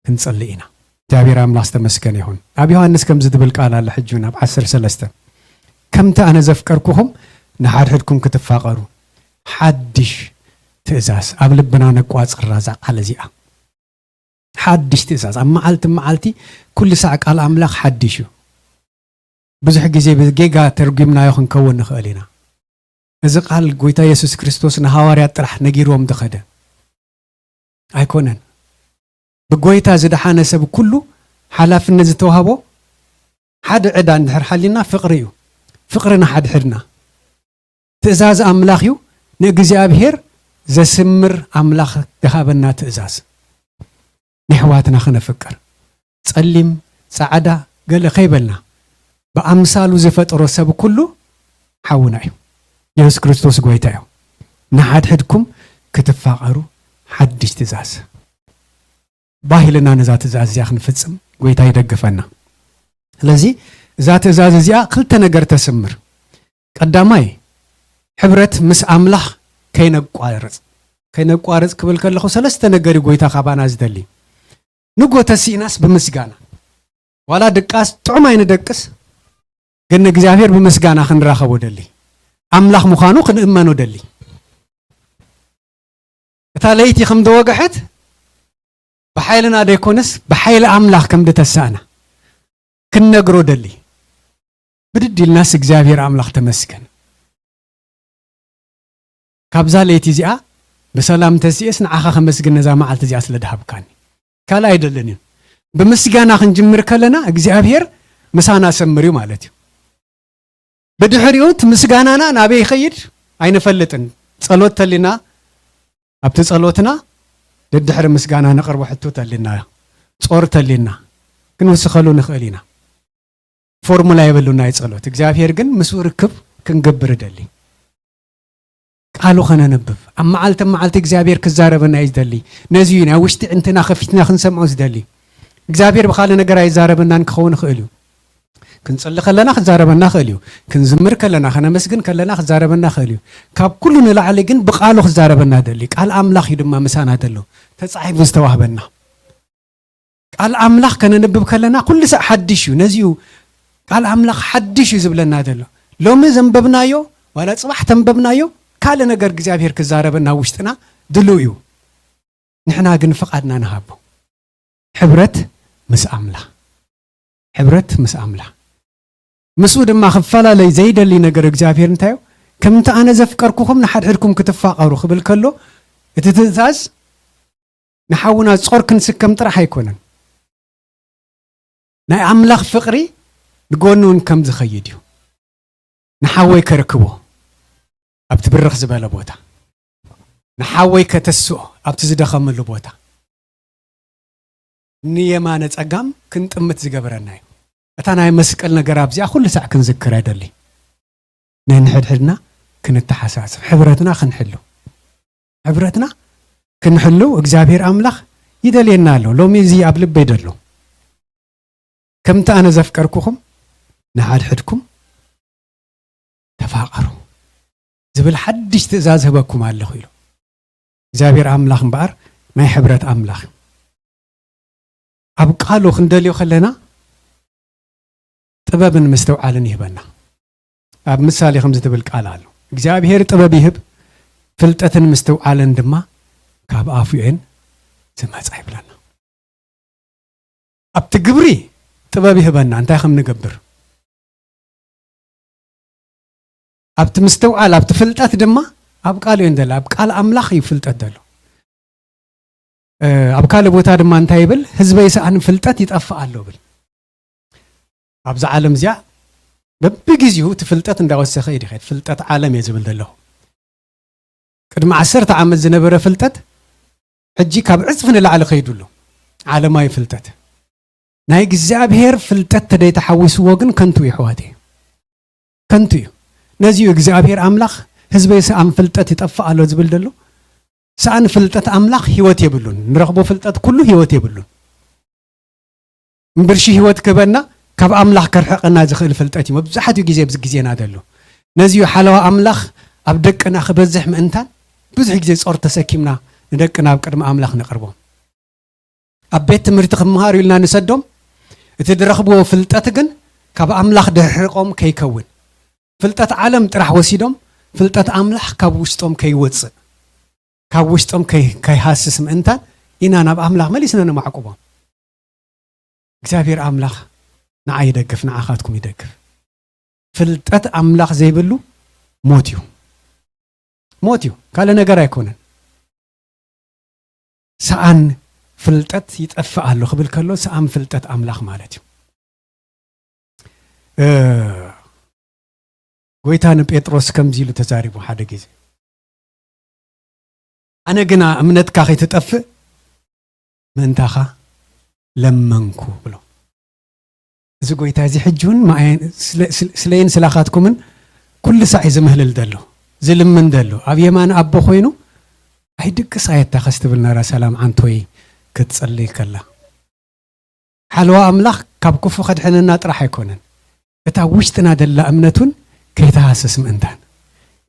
ክንጸልእ ኢና። እግዚኣብሔር ኣምላኽ ዝተመስገነ ይኹን። ኣብ ዮሃንስ ከምዚ ዝብል ቃል ኣሎ፣ ሕጂ እውን ኣብ ዓሰርተ ሰለስተ፣ "ከምቲ ኣነ ዘፍቀርኩኹም ንሓድሕድኩም ክትፋቐሩ ሓድሽ ትእዛዝ ኣብ ልብና ነቋጽራ" እዛ ቃል እዚኣ። ሓድሽ ትእዛዝ። ኣብ መዓልቲ መዓልቲ ኩሉ ሳዕ ቃል ኣምላኽ ሓድሽ እዩ። ብዙሕ ግዜ ብጌጋ ተርጒምናዮ ክንከውን ንኽእል ኢና። እዚ ቃል ጎይታ የሱስ ክርስቶስ ንሃዋርያት ጥራሕ ነጊርዎም ዝኸደ ኣይኮነን። ብጎይታ ዝደሓነ ሰብ ኩሉ ሓላፍነት ዝተዋህቦ ሓደ ዕዳ እንድሕር ሓሊና ፍቕሪ እዩ። ፍቕሪ ንሓድሕድና። ትእዛዝ ኣምላኽ እዩ። ንእግዚኣብሔር ዘስምር ኣምላኽ ዝሃበና ትእዛዝ። ንኣሕዋትና ክነፍቅር፣ ጸሊም፣ ጻዕዳ፣ ገለ ከይበልና፣ ብኣምሳሉ ዝፈጠሮ ሰብ ኩሉ ሓውና እዩ። የሱስ ክርስቶስ ጎይታ እዩ። "ንሓድሕድኩም ክትፋቐሩ ሓድሽ ትእዛዝ" ባሂልና ነዛ ትእዛዝ እዚኣ ክንፍጽም ጎይታ ይደግፈና። ስለዚ እዛ ትእዛዝ እዚኣ ክልተ ነገር ተስምር። ቀዳማይ፣ ሕብረት ምስ ኣምላኽ ከይነቋርጽ። ከይነቋርጽ ክብል ከለኹ ሰለስተ ነገር እዩ ጎይታ ካባና ዝደሊ። ንጎ ተሲእናስ ብምስጋና። ዋላ ድቃስ ጥዑም ኣይንደቅስ፣ ግን ንእግዚኣብሔር ብምስጋና ክንራኸቦ ደሊ። ኣምላኽ ምዃኑ ክንእመኖ ደሊ። እታ ለይቲ ከም ዝወግሐት ብሓይልና ደይኮነስ ብሓይሊ ኣምላኽ ከም ዝተሳእና ክንነግሮ ደሊ። ብድድ ኢልናስ እግዚኣብሔር ኣምላኽ ተመስገን። ካብዛ ለይቲ እዚኣ ብሰላም ተሲኤስ ንዓኻ ከመስግን ነዛ መዓልቲ እዚኣ ስለ ድሃብካኒ። ካልእ ኣይደልን እዩ። ብምስጋና ክንጅምር ከለና እግዚኣብሔር ምሳና ሰምር እዩ ማለት እዩ። ብድሕሪኡ እቲ ምስጋናና ናበይ ይኸይድ ኣይንፈልጥን። ጸሎት ተሊና ኣብቲ ጸሎትና ደድሕሪ ምስጋና ነቕርቦ ሕቶ ተሊና፣ ጾር ተሊና ክንውስኸሉ ንኽእል ኢና። ፎርሙላ የብሉን ናይ ጸሎት። እግዚኣብሔር ግን ምስኡ ርክብ ክንገብር እደሊ። ቃሉ ከነንብብ። ኣብ መዓልቲ መዓልቲ እግዚኣብሔር ክዛረበና እዩ ዝደሊ። ነዚ እዩ ናይ ውሽጢ ዕንትና ከፊትና ክንሰምዖ ዝደሊ። እግዚኣብሔር ብኻልእ ነገር ኣይዛረበናን ክኸውን ይኽእል እዩ። ክንጽሊ ከለና ክዛረበና ይኽእል እዩ። ክንዝምር ከለና፣ ከነመስግን ከለና ክዛረበና ይኽእል እዩ። ካብ ኩሉ ንላዕሊ ግን ብቃሉ ክዛረበና ደሊ። ቃል ኣምላኽ እዩ ድማ ምሳና ዘሎ። ተጻሒፉ ዝተዋህበና። ቃል ኣምላኽ ከነንብብ ከለና ኩሉ ሳዕ ሓድሽ እዩ። ነዚ እዩ ቃል ኣምላኽ ሓድሽ እዩ ዝብለና ዘሎ። ሎሚ ዘንበብናዮ፣ ዋላ ጽባሕ ተንበብናዮ፣ ካልእ ነገር እግዚኣብሔር ክዛረበና ውሽጥና ድሉው እዩ። ንሕና ግን ፍቓድና ንሃቦ። ሕብረት ምስ ኣምላኽ፣ ሕብረት ምስ ኣምላኽ። ምስኡ ድማ ክፈላለይ ዘይደሊ ነገር እግዚኣብሔር እንታይ እዩ? ከምቲ ኣነ ዘፍቀርኩኹም ንሓድሕድኩም ክትፋቐሩ ክብል ከሎ፣ እቲ ትእዛዝ ንሓውና ጾር ክንስከም ጥራሕ ኣይኮነን። ናይ ኣምላኽ ፍቕሪ ንጎኑ እውን ከም ዝኸይድ እዩ። ንሓወይ ከርክቦ ኣብቲ ብርኽ ዝበለ ቦታ፣ ንሓወይ ከተስኦ ኣብቲ ዝደኸመሉ ቦታ፣ ንየማነ ጸጋም ክንጥምት ዝገበረና እዩ። እታ ናይ መስቀል ነገር ኣብዚኣ ኩሉ ሳዕ ክንዝክር ኣይደሊ። ነንሕድሕድና ክንተሓሳስብ፣ ሕብረትና ክንሕሉ፣ ሕብረትና ክንሕሉ እግዚኣብሔር ኣምላኽ ይደልየና ኣሎ። ሎሚ እዚ ኣብ ልበይ ደሎ፣ ከምቲ ኣነ ዘፍቀርኩኹም ንሓድሕድኩም ተፋቐሩ ዝብል ሓድሽ ትእዛዝ ህበኩም ኣለኹ ኢሉ። እግዚኣብሔር ኣምላኽ እምበኣር ናይ ሕብረት ኣምላኽ እዩ። ኣብ ቃሉ ክንደልዮ ከለና ጥበብን ምስትውዓልን ይህበና። ኣብ ምሳሌ ከምዚ ትብል ቃል ኣሎ፣ እግዚኣብሔር ጥበብ ይህብ፣ ፍልጠትን ምስትውዓልን ድማ ካብ ኣፉ እየን ዝመጻ ይብለና። ኣብቲ ግብሪ ጥበብ ይህበና፣ እንታይ ከም ንገብር። ኣብቲ ምስትውዓል፣ ኣብቲ ፍልጠት ድማ ኣብ ቃል እየን ዘሎ። ኣብ ቃል ኣምላኽ እዩ ፍልጠት ዘሎ። እ፣ ኣብ ካልእ ቦታ ድማ እንታይ ይብል? ህዝበይ ሰኣን ፍልጠት ይጠፍእ ኣሎ ብል። ኣብዛ ዓለም እዚኣ በብግዜኡ እቲ ፍልጠት እንዳወሰኸ እዩ ዝኸድ። ፍልጠት ዓለም እየ ዝብል ዘለኹ። ቅድሚ ዓሰርተ ዓመት ዝነበረ ፍልጠት ሕጂ ካብ ዕጽፊ ንላዕሊ ከይዱ ኣሎ። ዓለማዊ ፍልጠት። ናይ እግዚኣብሔር ፍልጠት ተደይተሓዊስዎ ግን ከንቱ እዩ፣ ኣሕዋተይ። ከንቱ እዩ። ነዚ እዩ እግዚኣብሔር ኣምላኽ፣ ህዝበይ ሰኣን ፍልጠት ይጠፍእ ኣሎ ዝብል ዘሎ። ሰኣን ፍልጠት ኣምላኽ ህይወት የብሉን። ንረኽቦ ፍልጠት ኩሉ ህይወት የብሉን። እምብርሺ ህይወት ክህበና፣ ካብ ኣምላኽ ከርሕቐና ዝኽእል ፍልጠት እዩ መብዛሕትኡ ግዜ ኣብዚ ግዜና ዘሎ። ነዚ እዩ ሓለዋ ኣምላኽ ኣብ ደቅና ክበዝሕ ምእንታን ብዙሕ ግዜ ጾር ተሰኪምና ንደቅና ኣብ ቅድሚ ኣምላኽ ነቕርቦም። ኣብ ቤት ትምህርቲ ክመሃሩ ኢልና ንሰዶም፣ እቲ ዝረኽብዎ ፍልጠት ግን ካብ ኣምላኽ ድርሕቆም ከይከውን፣ ፍልጠት ዓለም ጥራሕ ወሲዶም፣ ፍልጠት ኣምላኽ ካብ ውሽጦም ከይወጽእ፣ ካብ ውሽጦም ከይ-፣ ከይሃስስ ምእንታን ኢና ናብ ኣምላኽ መሊስና ነማዕቁቦም። እግዚኣብሔር ኣምላኽ ንዓይ ይደግፍ፣ ንዓኻትኩም ይደግፍ። ፍልጠት ኣምላኽ ዘይብሉ ሞት እዩ። ሞት እዩ፣ ካልእ ነገር ኣይኮነን። ሰኣን ፍልጠት ይጠፍእ ኣሎ ክብል ከሎ፣ ሰኣን ፍልጠት ኣምላኽ ማለት እዩ። እ፣ ጎይታ ንጴጥሮስ ከምዚ ኢሉ ተዛሪቡ ሓደ ግዜ፣ "ኣነ ግና እምነትካ ከይትጠፍእ ምእንታኻ ለመንኩ" ብሎ። እዚ ጎይታ እዚ ሕጂ እውን ማየ-፣ ስለ-፣ ስለ-፣ ስለይን ስላኻትኩምን ኩሉ ሳዕ እዩ ዝምህልል ዘሎ፣ ዝልምን ዘሎ። ኣብ የማን ኣቦ ኮይኑ፣ "ኣይድቅስ ኣየታኸስ" ትብል ነራ ሰላም ዓንቶይ ክትጸልይ ከላ። ሓለዋ ኣምላኽ ካብ ክፉ ከድሕነና ጥራሕ ኣይኮነን፣ እታ ውሽጥና ደላ እምነት እውን ከይትሃስስ ምእንታን፣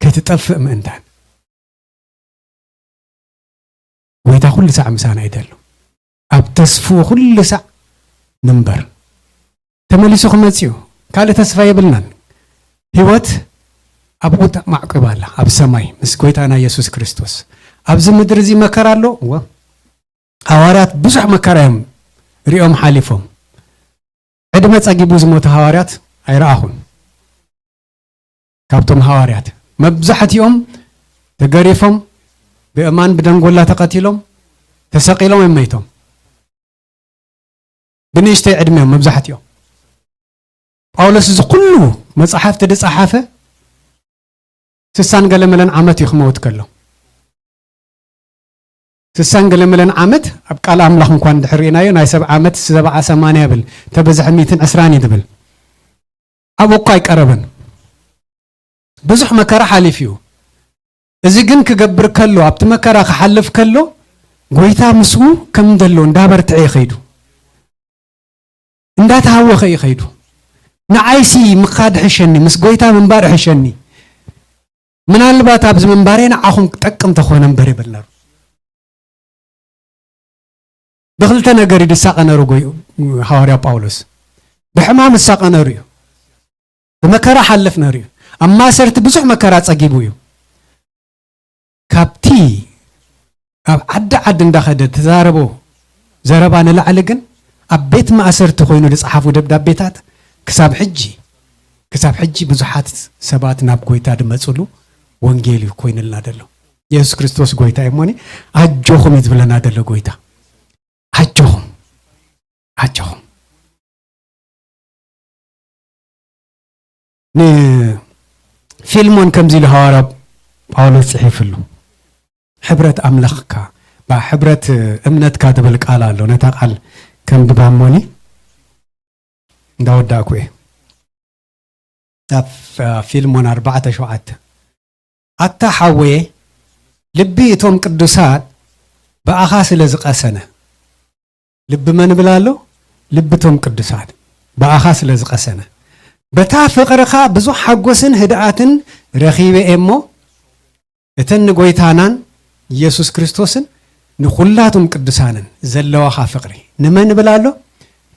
ከይትጠፍእ ምእንታን። ጎይታ ኩሉ ሳዕ ምሳና እዩ ደሎ። ኣብ ተስፍኡ ኩሉ ሳዕ ንንበር። ተመሊሱ ክመጽእ እዩ። ካልእ ተስፋ የብልናን። ህይወት ኣብኡ ማዕቂባ ኣላ፣ ኣብ ሰማይ ምስ ጎይታና የሱስ ክርስቶስ። ኣብዚ ምድሪ እዚ መከራ ኣሎ። እወ፣ ሃዋርያት ብዙሕ መከራ እዮም ሪኦም ሓሊፎም። ዕድመ ጸጊቡ ዝሞተ ሃዋርያት ኣይረኣኹን። ካብቶም ሃዋርያት መብዛሕትኦም ተገሪፎም፣ ብእማን ብደንጎላ ተቐቲሎም፣ ተሰቒሎም እዮም መይቶም። ብንእሽተይ ዕድመ እዮም መብዛሕትኦም። ጳውሎስ እዚ ኩሉ መጽሓፍቲ ዝጸሓፈ ስሳን ገለ መለን ዓመት እዩ ክመውት ከሎ። ስሳን ገለ መለን ዓመት ኣብ ቃል ኣምላኽ እንኳን እንድሕር ርኢናዮ፣ ናይ ሰብ ዓመት ሰብዓ ሰማንያ ይብል፣ ተበዝሐ ሚእትን ዕስራን እዩ ዝብል። ኣብኡ እኳ ኣይቀረበን። ብዙሕ መከራ ሓሊፉ እዩ። እዚ ግን ክገብር ከሎ፣ ኣብቲ መከራ ክሓልፍ ከሎ፣ ጎይታ ምስኡ ከም ዘሎ እንዳበርትዐ እዩ ከይዱ። እንዳተሃወኸ እዩ ከይዱ። "ንዓይሲ ምኻድ ሕሸኒ፣ ምስ ጎይታ ምንባር ሕሸኒ። ምናልባት ኣብዚ ምንባረይ ንዓኹም ክጠቅም ተኾነ እምበር" ይብል ነሩ። ብኽልተ ነገር እዩ ዝሳቐ ነሩ ጎይ-፣ ሃዋርያ ጳውሎስ። ብሕማም ዝሳቐ ነሩ እዩ። ብመከራ ሓልፍ ነሩ እዩ። ኣብ ማእሰርቲ ብዙሕ መከራ ጸጊቡ እዩ። ካብቲ ኣብ ዓዲ ዓዲ እንዳኸደ ተዛረቦ ዘረባ ንላዕሊ ግን ኣብ ቤት ማእሰርቲ ኮይኑ ዝጸሓፉ ደብዳቤታት ክሳብ ሕጂ፣ ክሳብ ሕጂ ብዙሓት ሰባት ናብ ጎይታ ዝመጹሉ ወንጌል እዩ ኮይኑልና ዘሎ። የሱስ ክርስቶስ ጎይታ እዩ እሞኒ፣ ኣጆኹም እዩ ዝብለና ዘሎ ጎይታ። ኣጆኹም፣ ኣጆኹም። ንፊልሞን ከምዚ ኢሉ ሃዋርያ ጳውሎስ ጽሒፍሉ፣ ሕብረት ኣምላኽካ፣ ባ-፣ ሕብረት እምነትካ ትብል ቃል ኣሎ። ነታ ቃል ከንብባ እሞኒ፣ እንዳወዳእኩ እየ። ኣብ ፊልሞን ኣርባዕተ ሸውዓተ፣ ኣታ ሓወየ፣ ልቢ እቶም ቅዱሳት ብኣኻ ስለ ዝቐሰነ፣ ልቢ መን ብል ኣሎ? ልቢ እቶም ቅዱሳት ብኣኻ ስለ ዝቐሰነ፣ በታ ፍቕርኻ ብዙሕ ሓጎስን ህድኣትን ረኺበ እየ እሞ፣ እተን ንጎይታናን ኢየሱስ ክርስቶስን ንኹላቶም ቅዱሳንን ዘለዋኻ ፍቕሪ፣ ንመን ብል ኣሎ?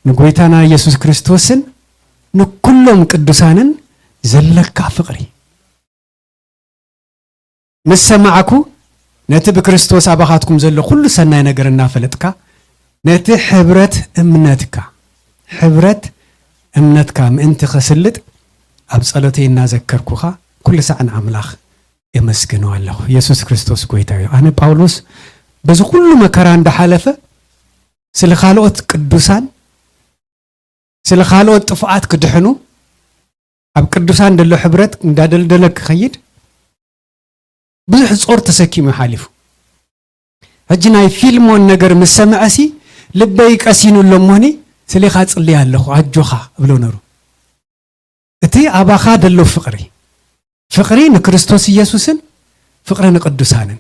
ንጎይታና ኢየሱስ ክርስቶስን ንኩሎም ቅዱሳንን ዘለካ ፍቕሪ። ምስ ሰማዕኩ፣ ነቲ ብክርስቶስ ኣባኻትኩም ዘሎ ኩሉ ሰናይ ነገር እናፈለጥካ፣ ነቲ ሕብረት እምነትካ፣ ሕብረት እምነትካ ምእንቲ ኸስልጥ፣ ኣብ ጸሎተይ እናዘከርኩኻ፣ ኩሉ ሳዕ ንኣምላኽ የመስግኖ ኣለኹ። የሱስ ክርስቶስ ጎይታ እዩ። ኣነ ጳውሎስ በዚ ኩሉ መከራ እንዳሓለፈ፣ ስለ ካልኦት ቅዱሳን፣ ስለ ካልኦት ጥፉኣት ክድሕኑ፣ ኣብ ቅዱሳን ዘሎ ሕብረት እንዳደልደለ ክኸይድ፣ ብዙሕ ጾር ተሰኪሙ ሓሊፉ። ሕጂ ናይ ፊልሞን ነገር ምስ ሰምዐሲ፣ ልበይ ቀሲኑ ኣሎ እሞኒ፣ ስሌኻ ጽልየ ኣለኹ፣ ኣጆኻ እብሎ ነሩ። እቲ ኣባኻ ደሎ ፍቕሪ፣ ፍቕሪ ንክርስቶስ ኢየሱስን ፍቕሪ ንቅዱሳንን፣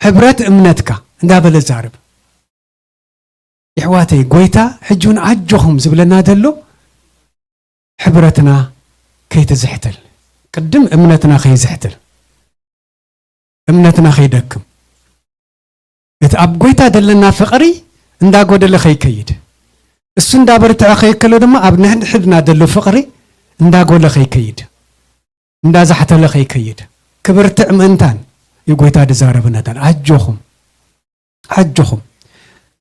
ሕብረት እምነትካ እንዳበለ ዛርብ። የሕዋተይ፣ ጎይታ ሕጂ እውን ኣጆኹም ዝብለና ዘሎ፣ ሕብረትና ከይትዝሕትል፣ ቅድም እምነትና ከይዝሕትል፣ እምነትና ከይደክም፣ እቲ ኣብ ጎይታ ዘለና ፍቕሪ እንዳጎደለ ከይከይድ፣ እሱ እንዳበርትዐ ከይከሎ ድማ ኣብ ንሕድሕድና ዘሎ ፍቕሪ እንዳጎለ ከይከይድ፣ እንዳዛሕተለ ከይከይድ፣ ክብርትዕ ምእንታን እዩ ጎይታ ዝዛረበና ዘሎ። ኣጆኹም፣ ኣጆኹም።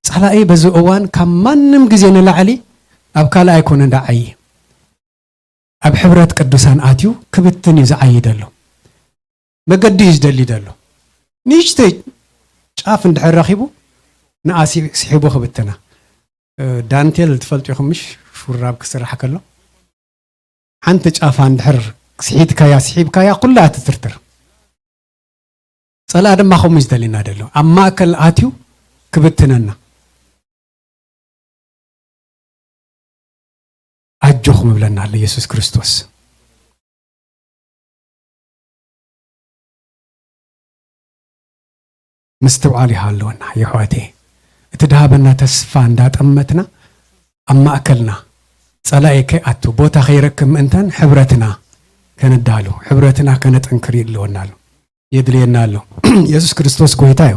ጸላኢ በዚ እዋን ካብ ማንም ግዜ ንላዕሊ ኣብ ካልእ ኣይኮነን ዝዓዪ። ኣብ ሕብረት ቅዱሳን ኣትዩ ክብትን እዩ ዝዓዪ ዘሎ። መገዲ እዩ ዝደሊ ዘሎ። ንእሽተይ ጫፍ እንድሕር ረኺቡ፣ ንኣ ሲ-፣ ስሒቡ ክብትና። እ፣ ዳንቴል ትፈልጡ ኢኹም ምሽ? ሹራብ ክስራሕ ከሎ። ሓንቲ ጫፋ እንድሕር ስሒትካያ፣ ስሒብካያ፣ ኩላ ትትርትር። ጸላኢ ድማ ከምኡ እዩ ዝደልየና ዘሎ። ኣብ ማእከል ኣትዩ ክብትነና። ኣጆኹም ይብለና ኣሎ የሱስ ክርስቶስ። ምስትውዓል ይሃልወና የሕዋተይ። እቲ ድሃበና ተስፋ እንዳጠመትና ኣብ ማእከልና ጸላኢ ከይኣቱ ቦታ ከይረክብ ምእንታን ሕብረትና ከነዳሉ፣ ሕብረትና ከነጠንክር ይድልወና ኣሎ፣ የድልየና ኣሎ። የሱስ ክርስቶስ ጎይታ እዩ።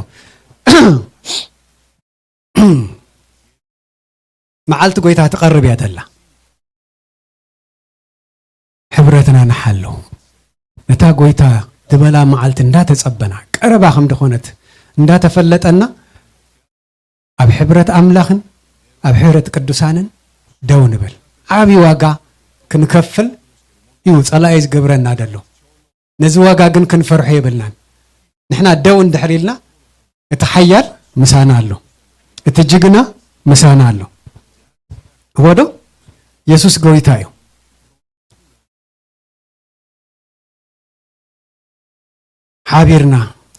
መዓልቲ ጎይታ ትቐርብ እያ ዘላ። ሕብረትና ንሓሉ። ነታ ጎይታ ዝበላ መዓልቲ እንዳተጸበና፣ ቀረባ ከም ዝኾነት እንዳተፈለጠና፣ ኣብ ሕብረት ኣምላኽን ኣብ ሕብረት ቅዱሳንን ደው ንበል። ዓቢ ዋጋ ክንከፍል እዩ ጸላኢ ዝገብረና ዘሎ። ነዚ ዋጋ ግን ክንፈርሖ የብልናን። ንሕና ደው እንድሕር ኢልና፣ እቲ ሓያል ምሳና ኣሎ። እቲ ጅግና ምሳና ኣሎ። እወ ዶ? የሱስ ጎይታ እዩ። ሓቢርና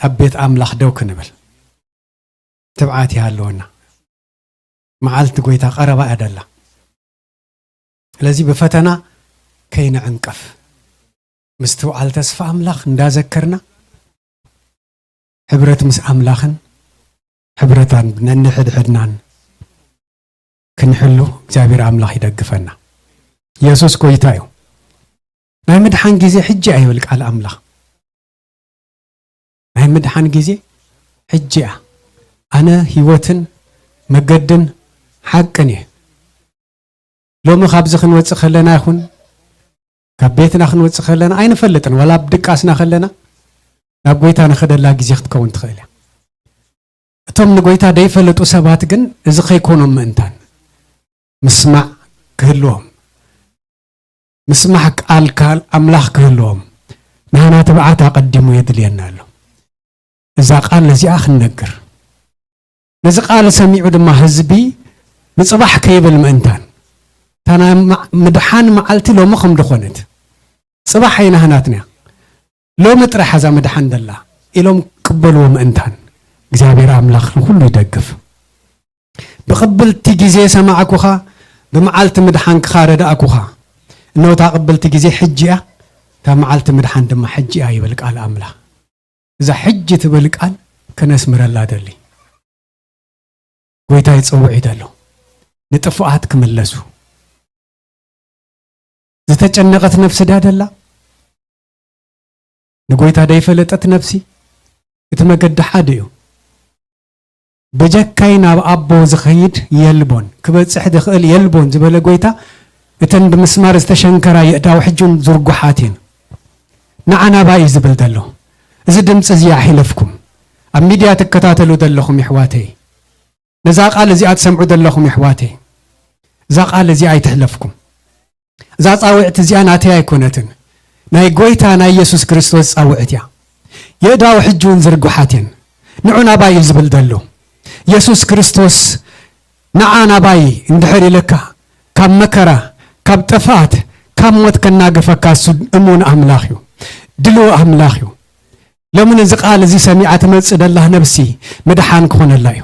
ኣብ ቤት ኣምላኽ ደው ክንብል ትብዓት ይሃልወና። መዓልቲ ጎይታ ቀረባ እያ ደላ። ስለዚ ብፈተና ከይንዕንቀፍ፣ ምስትውዓል ተስፋ ኣምላኽ እንዳዘከርና፣ ሕብረት ምስ ኣምላኽን ሕብረታን ነንሕድሕድናን ክንሕሉ እግዚኣብሔር ኣምላኽ ይደግፈና። የሱስ ጎይታ እዩ። ናይ ምድሓን ግዜ ሕጂ እያ ይብል ቃል ኣምላኽ። ናይ ምድሓን ግዜ ሕጂ እያ። ኣነ ህይወትን መገድን ሓቅን እየ። ሎሚ ካብዚ ክንወጽእ ከለና ይኹን፣ ካብ ቤትና ክንወጽእ ከለና ኣይንፈልጥን። ዋላ ኣብ ድቃስና ከለና ናብ ጎይታ ንኸደላ ግዜ ክትከውን ትኽእል እያ። እቶም ንጎይታ ዘይፈለጡ ሰባት ግን እዚ ከይኮኖም ምእንታን ምስማዕ ክህልዎም፣ ምስማዕ ቃል፣ ቃል ኣምላኽ ክህልዎም ናህና ትብዓት ኣቐዲሙ የድልየና ኣሎ። እዛ ቃል እዚኣ ክንነግር፣ ነዚ ቃል ሰሚዑ ድማ ህዝቢ ንጽባሕ ከይብል ምእንታን፣ እታ ናይ ማ-፣ ምድሓን መዓልቲ ሎሚ ከም ዝኾነት፣ ጽባሕ ኣይናህናትንያ፣ ሎሚ ጥራሕ እዛ ምድሓን ደላ ኢሎም ክቅበልዎ ምእንታን፣ እግዚኣብሔር ኣምላኽ ንኹሉ ይደግፍ። ብቕብልቲ ግዜ ሰማዕኩኻ፣ ብመዓልቲ ምድሓንክኻ ረዳእኩኻ። እነሆ እታ ቅብልቲ ግዜ ሕጂ እያ፣ እታ መዓልቲ ምድሓን ድማ ሕጂ እያ ይብል ቃል ኣምላኽ። እዛ ሕጂ ትብል ቃል ከነስምረላ ደሊ። ጎይታ ይጸውዕ እዩ ደሎ። ንጥፉኣት ክምለሱ። ዝተጨነቐት ነፍሲ ድያ ደላ? ንጎይታ ደይፈለጠት ነፍሲ? እቲ መገዲ ሓደ እዩ። በጀካይ ናብ ኣቦ ዝኸይድ የልቦን፣ ክበጽሕ ዝኽእል የልቦን ዝበለ ጎይታ፣ እተን ብምስማር ዝተሸንከራ የእዳው ሕጂ እውን ዝርጉሓት እየን። ንዓ ናባይ እዩ ዝብል ዘሎ። እዚ ድምፂ እዚ ኣሒለፍኩም ኣብ ሚድያ ትከታተሉ ዘለኹም ይሕዋተይ፣ ነዛ ቃል እዚኣ ትሰምዑ ዘለኹም ይሕዋተይ፣ እዛ ቃል እዚኣ ኣይትሕለፍኩም። እዛ ጻውዕቲ እዚኣ ናተይ ኣይኮነትን፣ ናይ ጎይታ ናይ ኢየሱስ ክርስቶስ ጻውዕት እያ። የእዳው ሕጂ እውን ዝርጉሓት እየን። ንዑ ናባይ እዩ ዝብል ዘሎ። ኢየሱስ ክርስቶስ ንዓ ናባይ እንድሕር ኢለካ፣ ካብ መከራ፣ ካብ ጥፍኣት፣ ካብ ሞት ከናግፈካ እሱ እሙን ኣምላኽ እዩ፣ ድሉው ኣምላኽ እዩ። ሎሚ ነዚ ቃል እዚ ሰሚዓ ትመጽእ ደላ ነብሲ ምድሓን ክኾነላ እዩ።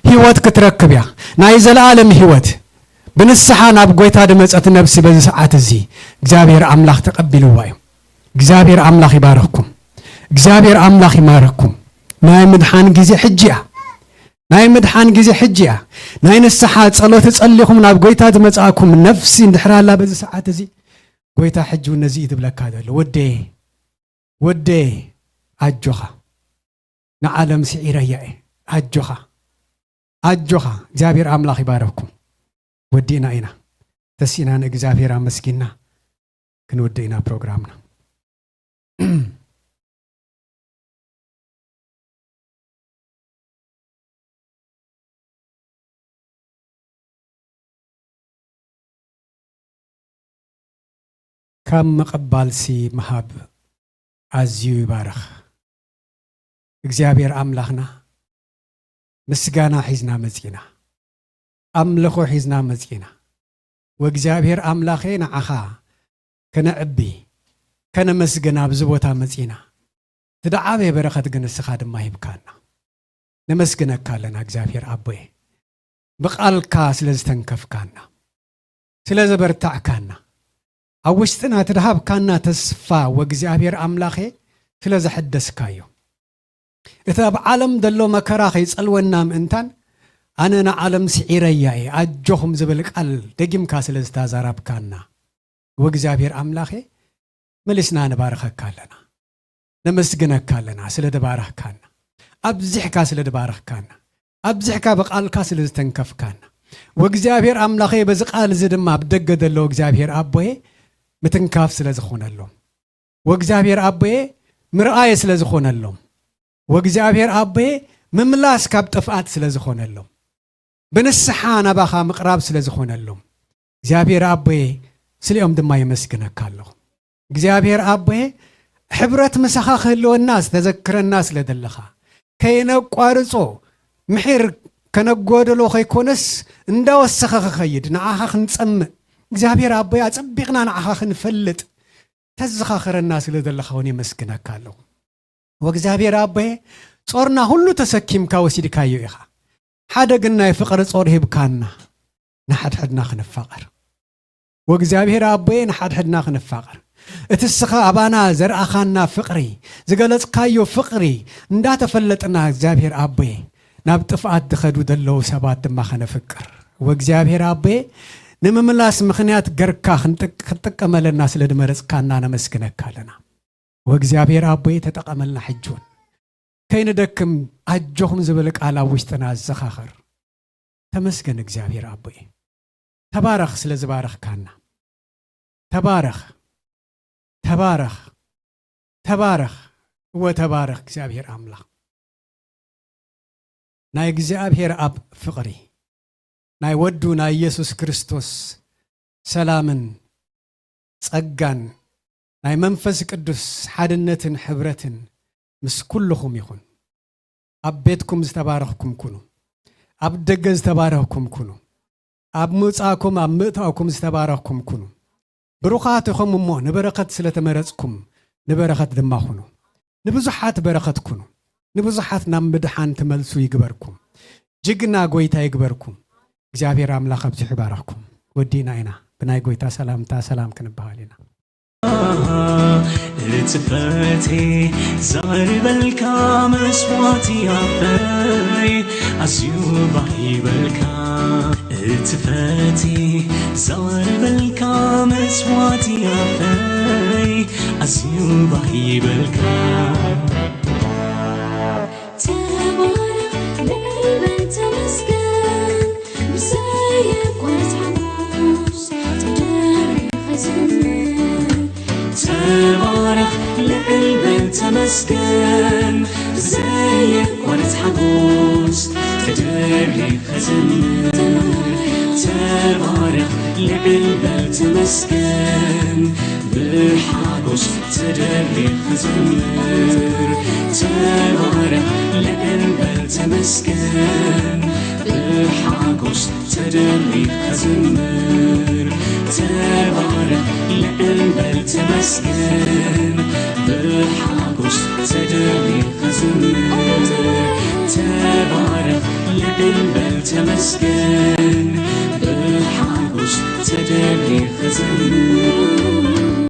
ህይወት ክትረክብ እያ። ናይ ዘለኣለም ህይወት ብንስሓ ናብ ጎይታ ድመጸት ነብሲ በዚ ሰዓት እዚ እግዚኣብሔር ኣምላኽ ተቐቢልዋ እዩ። እግዚኣብሔር ኣምላኽ ይባርኽኩም። እግዚኣብሔር ኣምላኽ ይባርኽኩም። ናይ ምድሓን ግዜ ሕጂ እያ። ናይ ምድሓን ግዜ ሕጂ እያ። ናይ ንስሓ ጸሎት ጸሊኹም ናብ ጎይታ ዝመጻእኩም ነፍሲ እንድሕር ኣላ በዚ ሰዓት እዚ፣ ጎይታ ሕጂ እውን ነዚ እዩ ዝብለካ ዘሎ። ወደየ፣ ወደየ፣ ኣጆኻ። ንዓለም ስዒረያ እየ። ኣጆኻ፣ ኣጆኻ። እግዚኣብሔር ኣምላኽ ይባረኽኩም። ወዲእና ኢና። ተሲእና ንእግዚኣብሔር ኣመስጊንና ክንውድእ ኢና ፕሮግራምና። ካብ ምቕባልሲ ምሃብ ኣዝዩ ይባርኽ። እግዚኣብሔር ኣምላኽና ምስጋና ሒዝና መጺና፣ ኣምልኾ ሒዝና መጺና። ወእግዚኣብሔር ኣምላኸ ንዓኻ ከነዕቢ፣ ከነመስግን ኣብዚ ቦታ መጺና። እቲ ደዓበየ በረኸት ግን ንስኻ ድማ ሂብካና። ነመስግነካ ኣለና እግዚኣብሔር ኣቦየ፣ ብቓልካ ስለ ዝተንከፍካና፣ ስለ ዘበርታዕካና፣ ኣብ ውሽጥና እቲ ደሃብካና ተስፋ ወእግዚኣብሔር ኣምላኸ ስለ ዘሐደስካዮ። እቲ ኣብ ዓለም ዘሎ መከራ ከይጸልወና ምእንታን፣ ኣነ ንዓለም ስዒረያ እየ፣ ኣጆኹም ዝብል ቃል ደጊምካ ስለ ዝተዛረብካና፣ ወእግዚኣብሔር ኣምላኸ፣ መሊስና ንባርኸካ ኣለና። ነመስግነካ ኣለና ስለ ድባረኽካና፣ ኣብዚሕካ ስለ ድባረኽካና፣ ኣብዚሕካ ብቓልካ ስለ ዝተንከፍካና። ወእግዚኣብሔር ኣምላኸ፣ በዚ ቃል እዚ ድማ ኣብ ደገ ዘለዉ እግዚኣብሔር ኣቦየ ምትንካፍ ስለ ዝኾነሎም፣ ወእግዚኣብሔር ኣቦየ ምርኣየ ስለ ዝኾነሎም፣ ወእግዚኣብሔር ኣቦየ ምምላስ ካብ ጥፍኣት ስለ ዝኾነሎም፣ ብንስሓ ናባኻ ምቕራብ ስለ ዝኾነሎም፣ እግዚኣብሔር ኣቦየ፣ ስሊኦም ድማ የመስግነካ ኣለኹ። እግዚኣብሔር ኣቦየ፣ ሕብረት ምሳኻ ክህልወና ዝተዘክረና ስለ ዘለኻ፣ ከይነቋርጾ ምሒር ከነጎደሎ ከይኮነስ፣ እንዳወሰኸ ክኸይድ፣ ንዓኻ ክንጸምእ፣ እግዚኣብሔር ኣቦየ፣ ኣጸቢቕና ንዓኻ ክንፈልጥ ተዘኻኽረና ስለ ዘለኻ እውን የመስግነካ ኣለኹ። ወእግዚኣብሔር ኣቦየ፣ ጾርና ሁሉ ተሰኪምካ ወሲድካዮ ኢኻ። ሓደ ግን ናይ ፍቕሪ ጾር ሂብካና፣ ንሓድሕድና ክንፋቐር። ወእግዚኣብሔር ኣቦየ፣ ንሓድሕድና ክንፋቐር። እቲ እስኻ ኣባና ዘርኣኻና ፍቕሪ፣ ዝገለጽካዮ ፍቕሪ እንዳተፈለጥና፣ እግዚኣብሔር ኣቦየ፣ ናብ ጥፍኣት ዝኸዱ ዘለዉ ሰባት ድማ ከነፍቅር። ወእግዚኣብሔር ኣቦየ፣ ንምምላስ ምኽንያት ገርካ ክንጥቅ-፣ ክትጥቀመለና ስለ ድመረጽካና ነመስግነካ ኣለና። ወእግዚኣብሔር ኣቦየ፣ ተጠቐመልና ሕጂ እውን። ከይንደክም ኣጆኹም ዝብል ቃል ኣብ ውሽጥና ዘኻኽር። ተመስገን እግዚኣብሔር ኣቦየ። ተባረኽ ስለ ዝባረኽካና። ተባረኽ፣ ተባረኽ፣ ተባረኽ። እወ ተባረኽ እግዚኣብሔር ኣምላኽ። ናይ እግዚኣብሔር ኣብ ፍቕሪ፣ ናይ ወዱ ናይ ኢየሱስ ክርስቶስ ሰላምን ጸጋን፣ ናይ መንፈስ ቅዱስ ሓድነትን ሕብረትን ምስ ኩልኹም ይኹን። ኣብ ቤትኩም ዝተባረኽኩም ኩኑ። ኣብ ደገ ዝተባረኽኩም ኩኑ። ኣብ ምውጻእኩም ኣብ ምእታእኩም ዝተባረኽኩም ኩኑ። ብሩኻት ኢኹም እሞ ንበረኸት ስለ ተመረጽኩም ንበረኸት ድማ ኩኑ። ንብዙሓት በረኸት ኩኑ። ንብዙሓት ናብ ምድሓን ትመልሱ ይግበርኩም። ጅግና ጎይታ ይግበርኩም። እግዚኣብሔር ኣምላኽ ኣብዚሑ ይባረኽኩም። ወዲእና ኢና። ብናይ ጎይታ ሰላምታ ሰላም ክንበሃል ኢና። እትፈቴ ዘርበልካ መስዋዕቲ ኣፈይ ኣዝዩ ባሂበልካ። እትፈቴ ዘርበልካ መስዋዕቲ ኣፈይ ኣዝዩ ባሂበልካ። ተባረኽ ልዕል በል ተመስገን ብዘየቋርጽ ሓጎስ ተደሪኸ ዝምር። ተባረኽ ልዕል በል ተመስገን ብዘየቋርጽ ሓጎስ ተደሪኸ ዝምር። ተባረኽ ልዕል በል ተመስገን ብሓጎስ ተደሪኸ ዝምር። ተባረኽ ልዕል በል ተመስገን ብሓጎስ ተደሪኸ ዝምር። ተባረኽ ልዕል በል ተመስገን ብሓጎስ ተደሪኸ ዝምር። ተባረኽ ልዕል በል ተመስገን